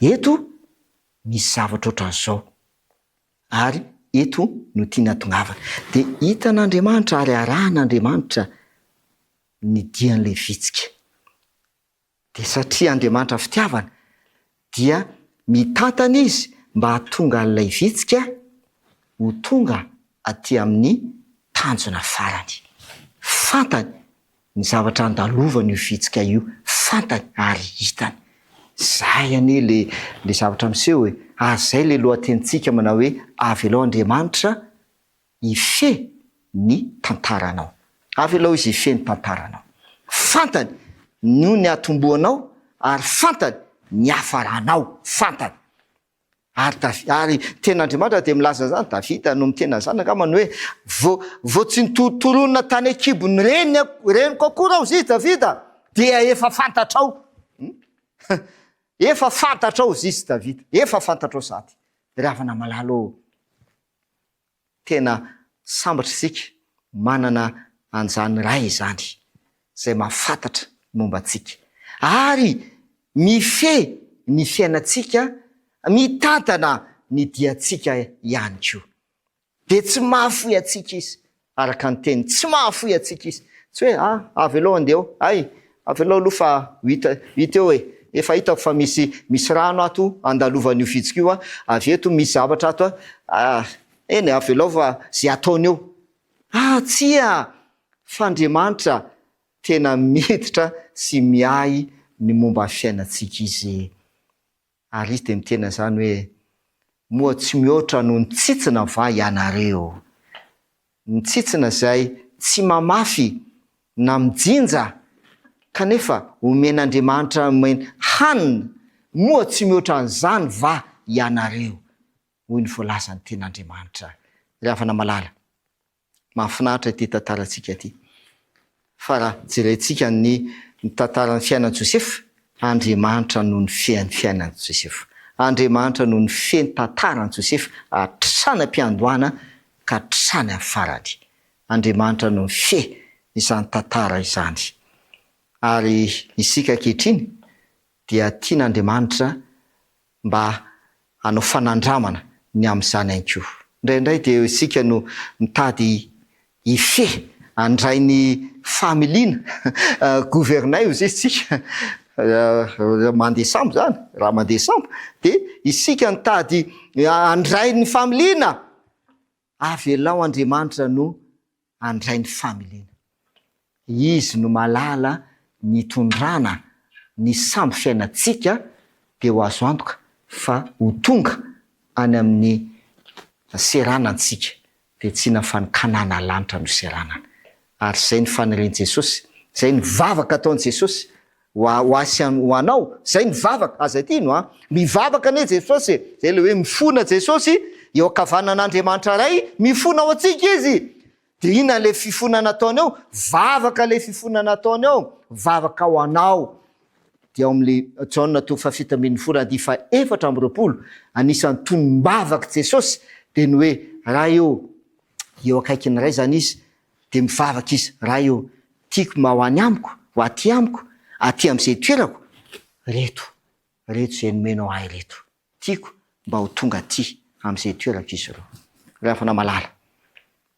Eto misy zavatra ohatran'izao ary eto no tiany hatongavana. Dia hitan'Andriamanitra ary arahan'Andriamanitra ny dian'ilay vitsika. Dia satria Andriamanitra fitiavana dia mitantana Izy mba hahatonga an'ilay vitsika ho tonga aty amin'ny tanjona farany. Fantany ny zavatra andalovany io vitsika io, fantany ary hitany. Izay anie le le zavatra miseho e! Ary izay le lohatenintsika manao hoe avelao Andriamanitra hifehy ny tantaranao. Avelao izy hifehy ny tantaranao. Fantany no niatombohanao ary fantany ny hiafaranao. Fantany. Ary Davi-, ary tenin'Andriamanitra dia milaza an'izany, Davida no miteny an'izany angamba ny hoe, vao, vao tsy nitorontoronina tany an-kibon'ny reniny, reniko akory aho, hozy izy Davida, dia efa fantatrao. Hum? Efa fantatrao, hozy izy Davida, efa fantatrao sady. Ry havana malala ô! Tena sambatra isika manana an'izany Ray izany, izay mahafantatra ny momba antsika, ary mifehy ny fiainantsika, mitantana ny diantsika ihany koa. Dia tsy mahafoy antsika Izy, araka ny teniny, tsy mahafoy antsika Izy. Tsy hoe, ah, avelao andeha ao, hay, Avelao aloha fa ho hita hita eo e! Efa hitako fa misy misy rano ato andalovan'io vitsika io a, avy eto misy zavatra ato a, eny e, avelao fa ze ataony eo. Ah tsia! Fa Andriamanitra tena miditra sy miahy ny momba ny fiainantsika Izy. Ary Izy dia miteny an'izany hoe, Moa tsy mihoatra noho ny tsitsina va ianareo? Ny tsitsina izay tsy mamafy na mijinja, kanefa omen'Andriamanitra hanina, moa tsy mihoatra an'izany va ianareo? Hoy ny voalazan'ny Tenin'Andriamanitra. Ry havana malala, Mahafinaritra ity tantarantsika ity. Fa raha jerentsika ny ny tantaran'ny fiainan'i Josefa, Andriamanitra no nifehy ny fiainan'i Josefa. Andriamanitra no nifehy ny tantaran'i Josefa hatrany am-piandohana ka hatrany amin'ny farany. Andriamanitra no nifehy izany tantara izany. Ary isika ankehitriny dia tian'Andriamanitra mba hanao fanandramana ny amin'izany ihany koa. Indraindray dia isika no mitady hifehy, handray ny familiana, gouvernail hozy isika, mandeha sambo izany, raha mandeha sambo, dia isika nitady handray ny familiana, avelao Andriamanitra no handray ny familiana. Izy no mahalala ny hitondrana ny sambo fiainantsika dia ho azo antoka fa ho tonga any amin'ny seranantsika dia tsy inona fa ny Kanana lanitra no seranana. Ary izay ny fanirian'i Jesosy, izay ny vavaka ataon'i Jesosy ho ho ahy sy ho anao, izay ny vavaka, aza adino an, mivavaka anie Jesosy e, izay ilay hoe mifona Jesosy eo ankavanan'Andriamanitra Ray, mifona ho antsika Izy, Dia inona ilay fifonana ataony ao? Vavaka ilay fifonana ataony ao, vavaka ho anao. Dia ao amin'ilay Jaona toko faha-17 andihy faha-24, anisan'ny tonom-bavak'i Jesosy dia ny hoe, Ray ô, eo akaikin'ny Ray izany Izy, dia mivavaka Izy, Ray ô, tiako mba ho any amiko, ho aty amiko, aty amin'izay toerako, ireto, ireto izay nomenao ahy ireto. Tiako mba ho tonga aty amin'izay toerako izy ireo. Ry havana malala,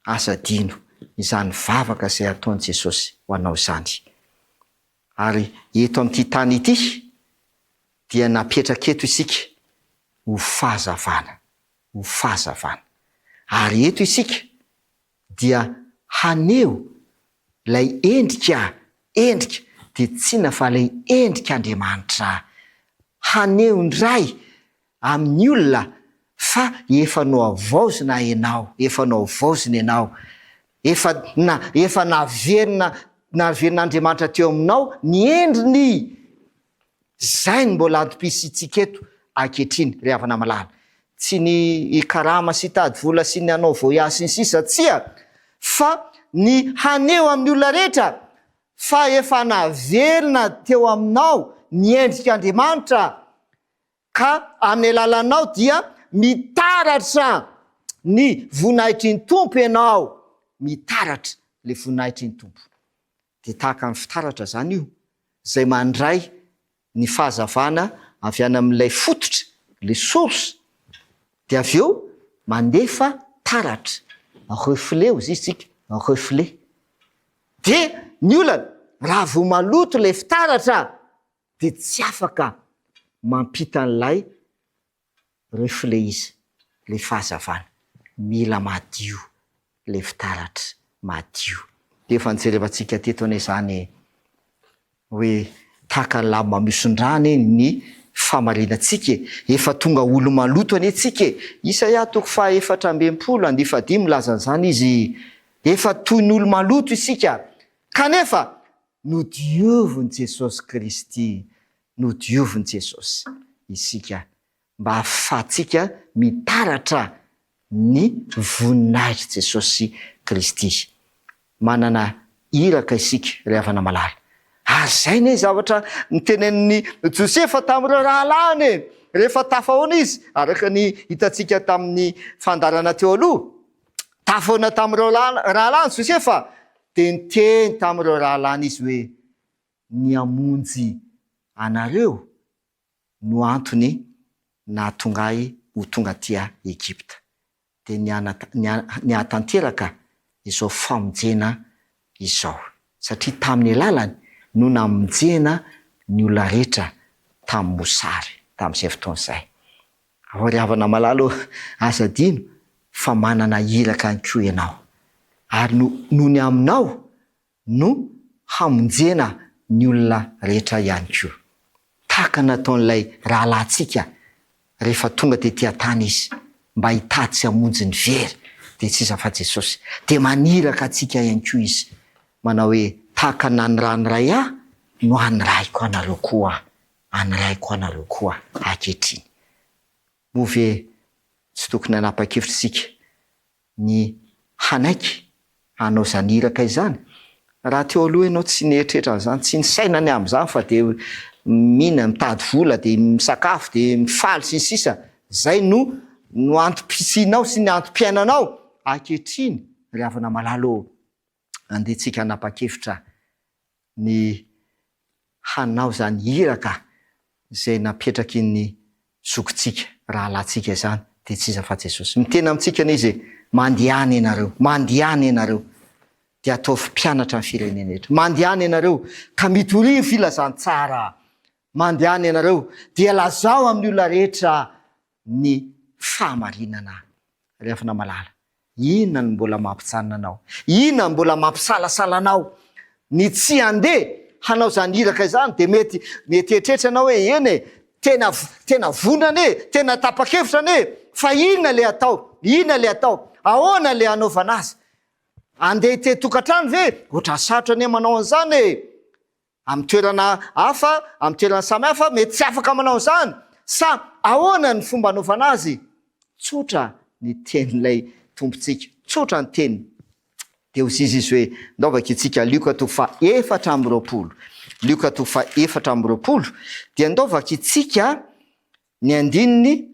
aza adino izany vavaka izay ataon'i Jesosy ho anao izany. Ary eto amin'ity tany ity dia napetraka eto isika ho fahazavana, ho fahazavana. Ary eto isika dia haneho ilay endrika, endrika, dia tsy inona fa ilay endrik'Andriamanitra, haneho indray amin'ny olona fa efa nohavaozina ianao, efa nohavaozina ianao, efa na, efa naverina, naverin'Andriamanitra teo aminao ny endriny. Izay no mbola antom-pisiantsika eto ankehitriny ry havana malala. Tsy ny hikarama sy hitady vola sy ny hanao voyage sy ny sisa, tsia, fa ny haneho amin'ny olona rehetra fa efa naverina teo aminao ny endrik'Andriamanitra ka amin'ny alalanao dia mitaratra ny voninahitry ny Tompo ianao, mitaratra ilay voninahitry ny Tompo. Dia tahaka ny fitaratra izany io, izay mandray ny fahazavana avy any amin'ilay fototra, ilay source, dia avy eo mandefa taratra, reflet hozy izy tsika, reflet. Dia ny olana, raha vao maloto ilay fitaratra dia tsy afaka mampita an'ilay Reflet izy le fahazavana, mila madio le fitaratra, madio. Dia efa nijerevantsika teto anie izany e, hoe tahaka ny lamba mihoson-drà anie ny fahamarinantsika e, efa tonga olo-maloto anie tsika e, Isaia toko faha 64 andihy fahadimy milaza an'izany izy, efa toy ny olo-maloto isika, kanefa nodiovin'i Jesosy Kristy Nodiovin'i Jesosy isika mba hahafahantsika mitaratra ny voninahitr'i Jesosy Kristy. Manana iraka isika, ry havana malala. Ary izay anie zavatra notenenin'i Josefa tamin'ireo rahalahiny e! Rehefa tafahoana izy, araka ny hitantsika tamin'ny fandaharana teo aloha. Tafahoana tamin'ireo rahalahiny Josefa, dia niteny tamin'ireo rahalahiny izy hoe, ny hamonjy anareo no antony nahatonga ahy ho tonga aty Egypta, dia ny ny hahatanteraka izao famonjena izao, satria tamin'ny alalany no namonjena ny olona rehetra tamin'ny mosary tamin'izay fotoana izay. Ao ry havana malala ô, aza adino fa manana iraka ihany koa ianao. Ary no noho ny aminao no hamonjena ny olona rehetra ihany koa. Tahaka ny nataon'ilay rahalahintsika rehefa tonga tety an-tany izy mba hitady sy hamonjy ny very, dia tsy iza fa Jesosy. Dia maniraka antsika ihany koa izy, manao hoe, Tahaka ny nanirahan'ny Ray ahy no anirahiko anareo koa, anirahiko anareo koa ankehitriny. Moa ve tsy tokony hanapa-kevitra isika ny hanaiky hanao izany iraka izany? Raha teo aloha ianao tsy nieritreritra an'izany, tsy nisaina ny amin'izany fa dia mihina, mitady vola, dia misakafo, dia mifaly sy ny sisa, izay no no antom-pisianao sy ny antom-piainanao ankehitriny ry havana malala ô, andeha tsika hanapa-kevitra ny hanao izany iraka izay napetraky ny zokintsika, rahalahintsika izany, dia tsy iza fa Jesosy. Miteny amintsika anie Izy e, mandehana ianareo, mandehana ianareo, dia ataovy mpianatra ny firenena rehetra. Mandehana ianareo, ka mitoria ny filazantsara. Mandehana ianareo, dia lazao amin'ny olona rehetra ny fahamarinana. Ry havana malala, inona no mbola mampijanona anao? Inona no mbola mampisalasala anao ny tsy handeha hanao izany iraka izany? Dia mety mety hieritreritra ianao hoe, eny e, tena tena vonona anie e, tena tapa-kevitra anie e, fa inona ilay atao? Inona ilay atao? Ahoana ilay hanaovana azy? Handeha hitety tokantrano ve? Ohatran'ny sarotra anie manao an'izany e! Amin'ny toerana hafa, amin'ny toerana samy hafa, mety tsy afaka manao an'izany. Sa ahoana ny fomba anaovana azy? Tsotra ny tenin'ilay Tompontsika. Tsotra ny teniny. Dia hoy izy hoe, ndao vakintsika Lioka toko faha 24. Lioka toko faha 24, dia ndao vakintsika ny andininy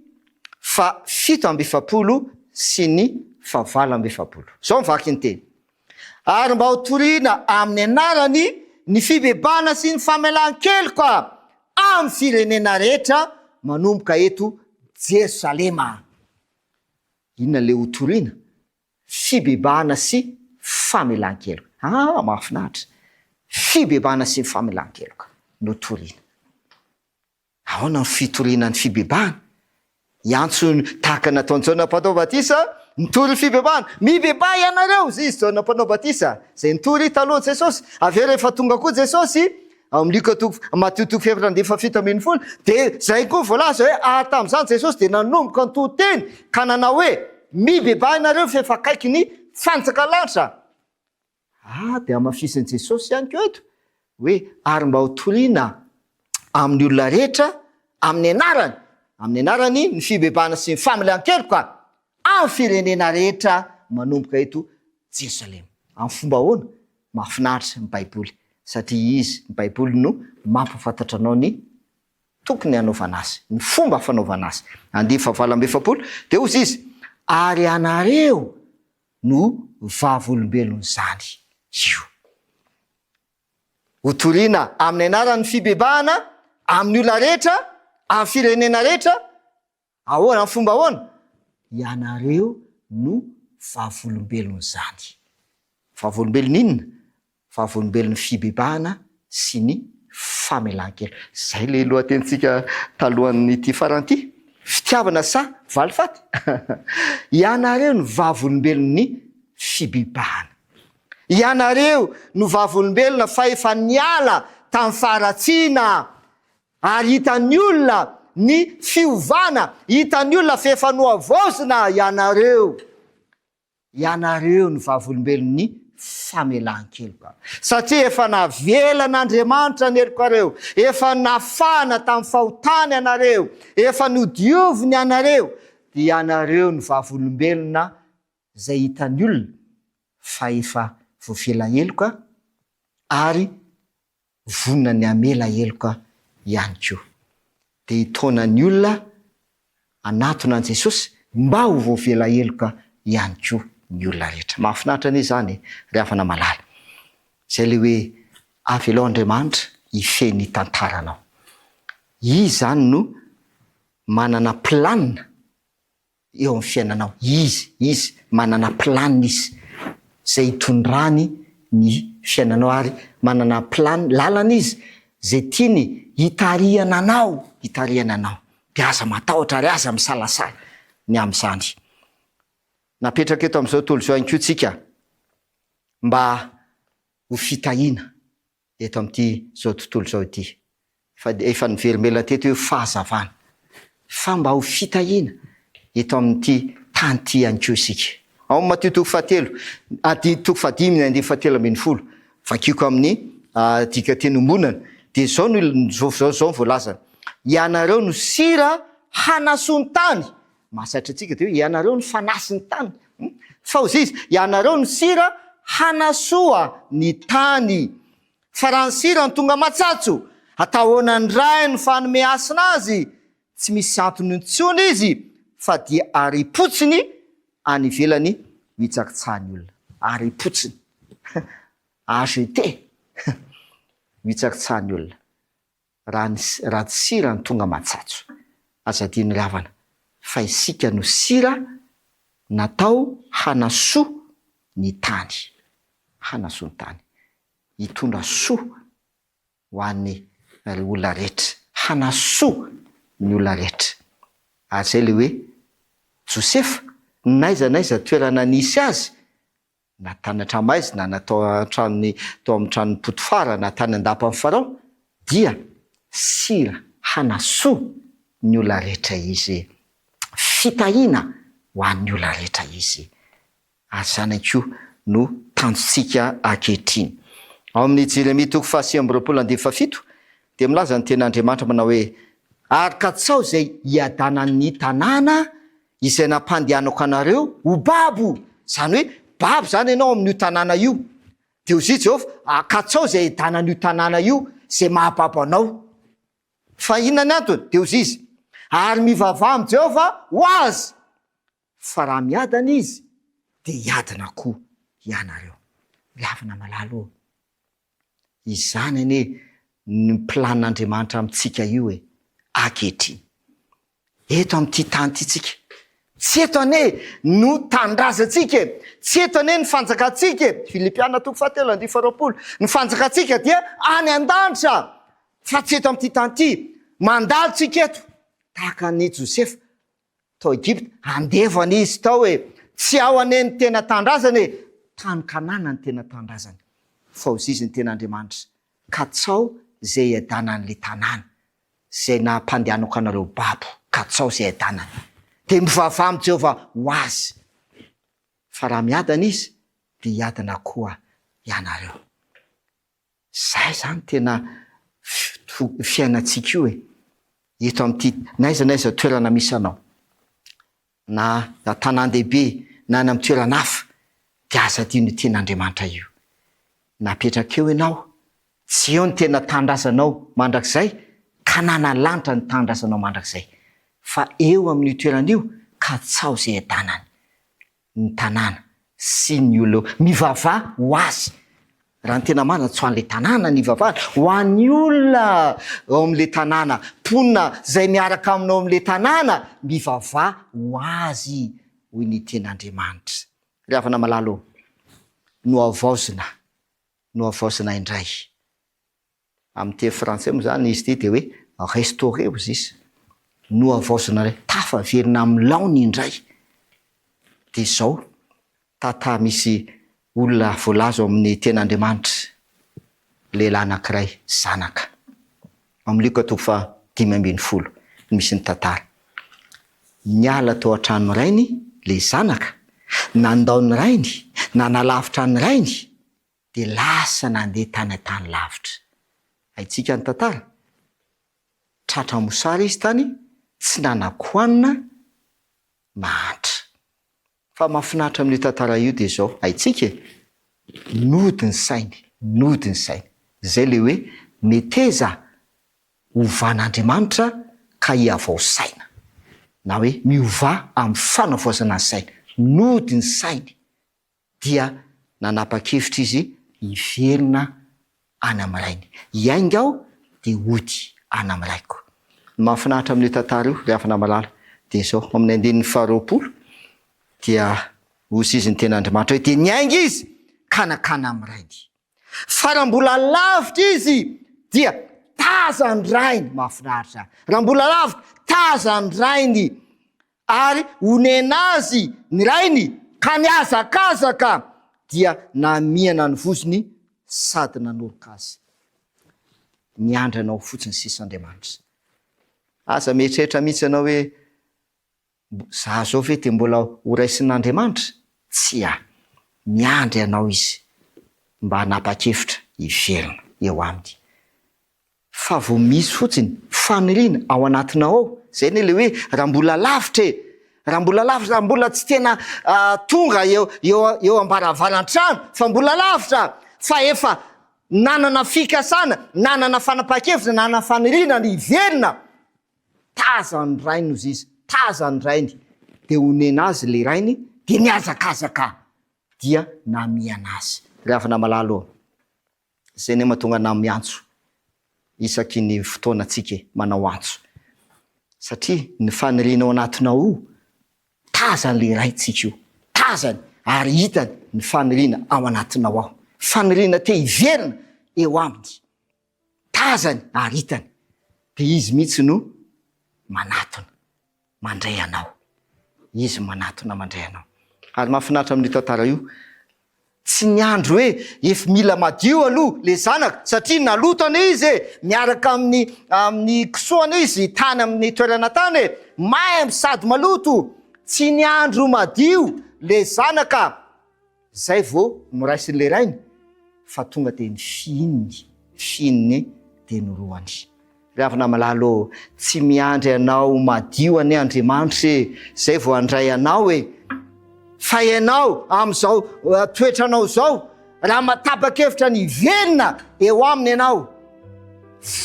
faha 47 sy ny faha 48. Izao ny vaky ny teny, Ary mba ho torina amin'ny anarany ny fibebahana sy ny famelan-keloka amin'ny firenena rehetra manomboka eto Jerosalema. Inona ilay ho torina? Fibebahana sy famelan-keloka. Ah, mahafinaritra! Fibebahana sy ny famelan-keloka no torina. Ahoana ny fitoriana ny fibebahana? Hiantso tahaka ny nataon'i Jaona Mpanao Batisa, nitory ny fibebahana. Mibebaha ianareo, hoy izy, Jaona Mpanao Batisa, izay nitory talohan'i Jesosy. Avy eo rehefa tonga koa Jesosy, ao amin'ny Lioka toko, Matio toko fahefatra andininy faha-17, dia izay koa voalaza hoe, ary tamin'izany Jesosy dia nanomboka nitory teny ka nanao hoe, Mibebaha ianareo fa efa akaiky ny fanjakan'ny lanitra. Ah, dia hamafisin'i Jesosy ihany koa eto hoe ary mba ho toriana amin'ny olona rehetra amin'ny anarany, amin'ny anarany ny fibebahana sy ny famelan-keloka amin'ny firenena rehetra manomboka eto Jerosalema. Amin'ny fomba ahoana? Mahafinaritra ny Baiboly satria izy, ny Baiboly no mampahafantatra anao ny tokony hanaovana azy, ny fomba fanaovana azy. Andininy fahavalo amby 40, dia hozy izy, ary ianareo no vavolombelon'izany io. Hotorina amin'ny anaran'ny fibebahana amin'ny olona rehetra, amin'ny firenena rehetra, ahoana, amin'ny fomba ahoana? Ianareo no vavolombelon'izany. Vavolombelon'inona? Vavolombelon'ny fibebahana sy ny famelan-keloka. Izay ilay lohatenintsika talohan'ity farany ity. Fitiavana sa valifaty? Ianareo no vavolombelon'ny fibebahana. Ianareo no vavolombelona fa efa niala tamin'ny faharatsiana ary hitan'ny olona ny fiovana, hitan'ny olona fa efa nohavaozina ianareo. Ianareo no vavolombelon'ny famelan-keloka. Satria efa navelan'Andriamanitra ny helokareo, efa nafahana tamin'ny fahotany ianareo, efa nodioviny ianareo, dia ianareo no vavolombelona izay hitan'ny olona fa efa voavela heloka ary vonona ny hamela heloka ihany koa. Dia hitaona ny olona hanatona an'i Jesosy mba ho voavela heloka ihany koa ny olona rehetra. Mahafinaritra anie izany e, ry havana malala. Izay ilay hoe avelao Andriamanitra hifehy ny tantaranao. Izy izany no manana planina eo amin'ny fiainanao. Izy, Izy, manana planina Izy, izay hitondrany ny. fiainanao ary manana plan, lalana Izy izay tiany hitarihana anao, hitarihana anao. Dia aza matahotra ary aza misalasala ny amin'izany. Napetraka eto amin'izao tontolo izao ihany koa tsika mba ho fitahiana eto amin'ity izao tontolo izao ity. Fa efa niverimberina teto hoe fahazavana. Fa mba ho fitahiana eto amin'ity tany ity ihany koa isika. Ao amin'ny Matio toko fahatelo, adi, toko fahadimy ny andininy fahatelo 12, vakiko amin'ny dikanteny iombonana, dia izao no, izao, izao no voalazany, Ianareo no sira hanasoa ny tany, Mahazatra antsika dia hoe ianareo no fanasy ny tany. Fa hozy izy, ianareo no sira hanasoa ny tany. Fa raha ny sira no tonga matsatso, atao ahoana indray no fanome hasina azy? Tsy misy antony intsony izy fa dia aripotsiny any ivelany hitsakitsahan'ny olona. Aripotsiny. AGT. Hitsakitsahan'ny olona. Raha ny raha tsy sira ny tonga matsatso. Aza adino ry havana fa isika no sira natao hanasoa ny tany. Hanasoa ny tany. Hitondra soa ho an'ny ry olona rehetra. Hanasoa ny olona rehetra. Ary izay ilay hoe Josefa, n'aiza n'aiza toerana nisy azy na tany an-tranomaizina, na tao an-tranony, tao amin'ny tranon'i Potifara, na tany an-dapan'i Farao, dia sira hanasoa ny olona rehetra izy. Fitahiana ho an'ny olona rehetra izy. Ary izany ihany koa no tanjontsika ankehitriny. Ao amin'ny Jeremia toko faha29 andininy fahafito, dia milaza ny Tenin'Andriamanitra manao hoe, Ary katsaho izay hiadanan'ny tanàna izay nampandehanako anareo ho babo, izany hoe babo izany ianao amin'io tanàna io, dia hoy Jehovah, Akatsao izay hiadanan'io tanàna io, izay mahababo anao. Fa inona ny antony? Dia hoy izy, Ary mivavaha amin'i Jehovah ho azy, fa raha miadana izy, dia hiadana koa ianareo. Ry havana malala ô, izany anie ny planin'Andriamanitra amintsika io e, ankehitriny. Eto amin'ity tany ity tsika. Tsy eto anie no tanindrazantsika e! Tsy eto anie ny fanjakantsika e! Filipiana toko fahatelo andininy faharoapolo. Ny fanjakantsika dia any an-danitra fa tsy eto amin'ity tany ity. Mandalo tsika eto tahaka an'i Josefa tao Egypta. Andevo anie izy tao e! Tsy ao anie ny tena tanindrazana e! Tany Kanana ny tena tanindrazany. Fa hozy izy ny tena Andriamanitra. Katsao izay hiadanan'ilay tanàna. Izay nampandehanako anareo babo, katsao izay hiadanany. Dia mivavaha amin'i Jehovah ho azy, fa raha miadana izy, dia hiadana koa ianareo. Izay izany tena fiainantsika io e! Eto amin'ity, na aiza na aiza toerana misy anao. na an-tanàn-dehibe na any amin'ny toerana hafa, dia aza adino io tenin'Andriamanitra io. Napetraka eo ianao, tsy eo ny tena tanindrazanao mandrakizay, Kanana lanitra ny tanindrazanao mandrakizay, fa eo amin'io toerana io, katsaho izay hiadanany ny tanàna sy ny olona eo. Mivavaha ho azy. Raha ny tena marina, tsy ho an'ilay tanàna ny hivavahana, ho an'ny olona ao amin'ilay tanàna, mponina izay miaraka aminao amin'ilay tanàna, mivavaha ho azy, hoy ny tenin'Andriamanitra. Ry havana malala ô, nohavaozina, nohavaozina indray. Amin'ny teny frantsay moa izany izy ity dia hoe restaurer hozy izy. Nohavaozina indray, tafaverina amin'ny laoniny indray. Dia izao, tata misy olona voalaza ao amin'ny tenin'Andriamanitra, lehilahy anankiray, zanaka. Ao amin'ny Lioka toko faha 15 no misy ny tantara. Niala tao an-tranon'ny rainy ilay zanaka, nandao ny rainy, nanalavitra ny rainy, dia lasa nandeha tany an-tany lavitra. Haintsika ny tantara? Tratra mosary izy tany, tsy nanan-kohanina, mahantra. Fa mahafinaritra amin'io tantara io dia izao, haintsika e! Nody ny sainy, nody ny sainy. Izay ilay hoe meteza hovan'Andriamanitra ka hihavao saina. Na hoe miovà amin'ny fanavaozana ny saina. Nody ny sainy. dia nanapa-kevitra izy hiverina any amin'ny rainy. Hiainga aho dia hody any amin'ny raiko. Ny mahafinaritra amin'io tantara io, ry havana malala, dia izao, ao amin'ny andininy faharoapolo dia hozy izy ny tenin'Andriamanitra hoe, dia niainga izy ka nankany amin'ny rainy. Fa raha mbola lavitra izy dia tazan-drainy, mahafinaritra, raha mbola lavitra, tazan-drainy ary onena azy ny rainy ka nihazakazaka dia namihana ny vozony sady nanoroka azy. Miandry anao fotsiny sisa Andriamanitra. Aza mieritreritra mihitsy ianao hoe za zao ve dia mbola ho raisin'Andriamanitra? Tsia. Miandry anao Izy mba hanapa-kevitra hiverina eo Aminy. Fa vao misy fotsiny faniriana ao anatinao ao, zay anie le hoe raha mbola lavitra e! Raha mbola lavitra, raha mbola tsy tena tonga eo eo eo ambaravaran-trano fa mbola lavitra fa efa nanana fikasana, nanana fanapahan-kevitra, nanana faniriana ny hiverina, tazan'ny rainy ozy izy, tazan'ny rainy, de onena azy le rainy, de nihazakazaka dia namihana azy. Ry havana malala ô! Zay anie mahatonga anah miantso isaky ny fotoana tsika e, manao antso. Satria ny faniriana ao anatinao io, tazany le Raintsika io, tazany ary hitany ny faniriana ao anatinao ao. Faniriana te hiverina eo aminy, tazany ary hitany. Dia izy mihitsy no manatona. mandray anao. Izy manatona mandray anao. Ary mahafinaritra amin'io tantara io, tsy niandry hoe ef mila madio aloha le zanaka satria naloto anie izy e, miaraka amin'ny amin'ny kisoa anie izy tany amin'ny toerana tany e, maimbo sady maloto, tsy niandry ho madio le zanaka. Zay vao noraisin'ilay rainy fa tonga dia nifihininy, fihininy dia norohany. Ry havana malala ô, tsy miandry anao ho madio anie Andriamanitra e, zay vao handray anao e. Fa ianao amin'izao toetranao izao, raha matapa-kevitra ny hiverina eo aminy ianao,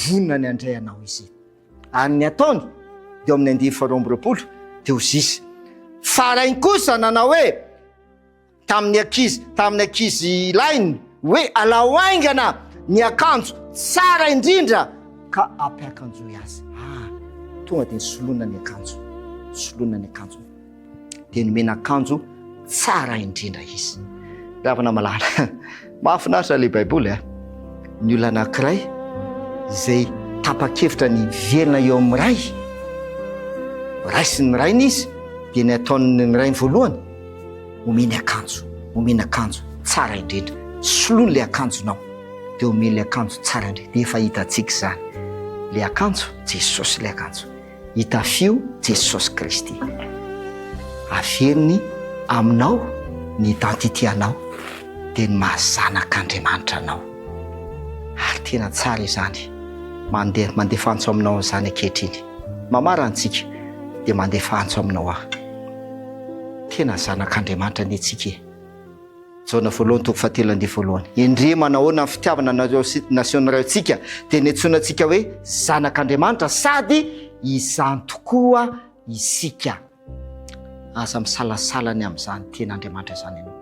vonona ny handray anao Izy. Ary ny ataony dia eo amin'ny andiany faharoa amby roapolo dia hozy Izy. Fa rainy kosa nanao hoe, tamin'ny ankizy tamin'ny ankizy lahiny hoe alao haingana ny akanjo tsara indrindra ka ampiakanjoy azy. Ah, tonga dia nisoloana ny akanjo, nisoloana ny akanjo. Dia nomena akanjo tsara indrindra izy. Ry havana malala, mahafinaritra ilay Baiboly a. Ny olona anankiray izay tapa-kevitra ny hiverina eo amin'ny Ray, raisin'ny Rainy izy, dia ny ataon'ny Rainy voalohany, Omeny akanjo, omena akanjo tsara indrindra. Soloiny ilay akanjonao, dia omeny ilay akanjo tsara indrindra. Dia efa hitantsika izany. Ilay akanjo, Jesosy ilay akanjo. Itafio Jesosy Kristy. Averiny aminao ny identité anao, dia ny maha zanak'Andriamanitra anao. Ary tena tsara izany. Mandeha, mandefa antso aminao an'izany ankehitriny. Mamarana antsika, dia mandefa antso aminao aho. Tena zanak'Andriamanitra anie tsika e! Jaona voalohany toko fahatelo andiany voalohany. Endrey manahoana ny fitiavana nasehon'ny Ray antsika dia niantsoana antsika hoe zanak'Andriamanitra sady izany tokoa isika. Aza misalasala ny amin'izany tenin'Andriamanitra izany ianao.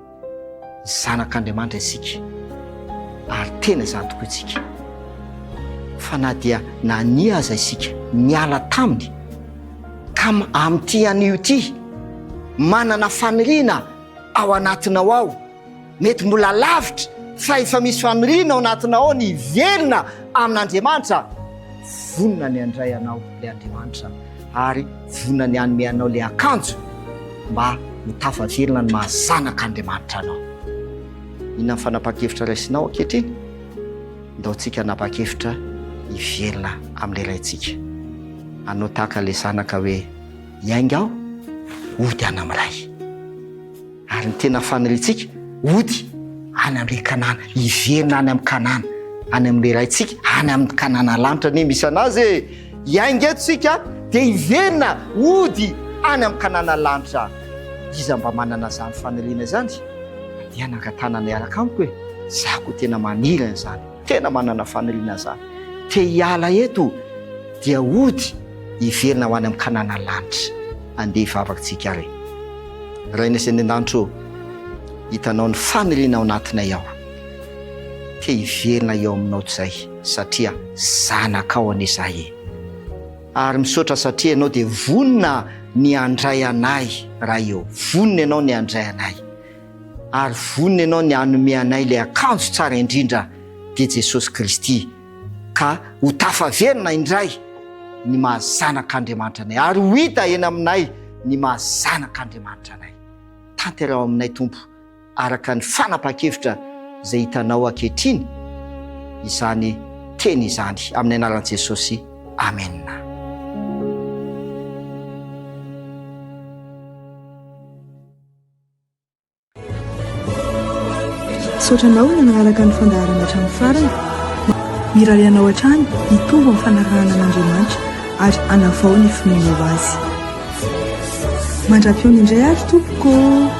Zanak'Andriamanitra isika ary tena izany tokoa isika. Fa na dia nania aza isika niala taminy, Ka amin'ity anio ity, manana faniriana ao anatinao ao, mety mbola lavitra fa efa misy faniriana ao anatinao ao ny hiverina amin'Andriamanitra, vonona ny handray anao ilay Andriamanitra ary vonona ny hanome anao ilay akanjo mba ho tafaverina ny maha zanak'Andriamanitra anao. Inona ny fanapahan-kevitra raisinao ankehitriny? Ndao tsika hanapa-kevitra hiverina amin'ilay Raintsika. Hanao tahaka ilay zanaka hoe, Hiainga aho, hody any amin'ny Ray. Ary ny tena faniriantsika, hody any amin'ilay Kanana, hiverina any amin'ny Kanana, any amin'ilay Raintsika, any amin'ny Kanana lanitra anie misy an'azy e! Hiainga eto isika dia hiverina hody any amin'ny Kanana lanitra. Iza mba manana izany faniriana izany? Andeha hanangan-tanana hiaraka amiko e! Za koa tena maniry an'izany, tena manana faniriana an'izany. Te hiala eto dia hody hiverina ho any amin'ny Kanana lanitra. Andeha hivavaka tsika ary. Rainay izay any an-danitra ô, hitanao ny faniriana ao anatinay ao. Te hiverina eo aminao izay satria zanakao anie izahay e. Ary misaotra satria ianao dia vonona ny handray anay Ray ô, vonona ianao ny handray anay. ary vonona Ianao ny hanome anay ilay akanjo tsara indrindra dia Jesosy Kristy ka ho tafaverina indray ny maha zanak'Andriamanitra anay ary ho hita eny aminay ny maha zanak'Andriamanitra anay. Tanteraho aminay Tompo araka ny fanapahan-kevitra izay hitanao ankehitriny izany teny izany amin'ny anaran'i Jesosy. Amena. Misaotra anao nanaraka ny fandaharana hatramin'ny farany. Mirary anao hatrany hitombo amin'ny fanarahana an'Andriamanitra ary hanavao ny finoanao Azy. Mandra-pihaona indray ary tompoko ô!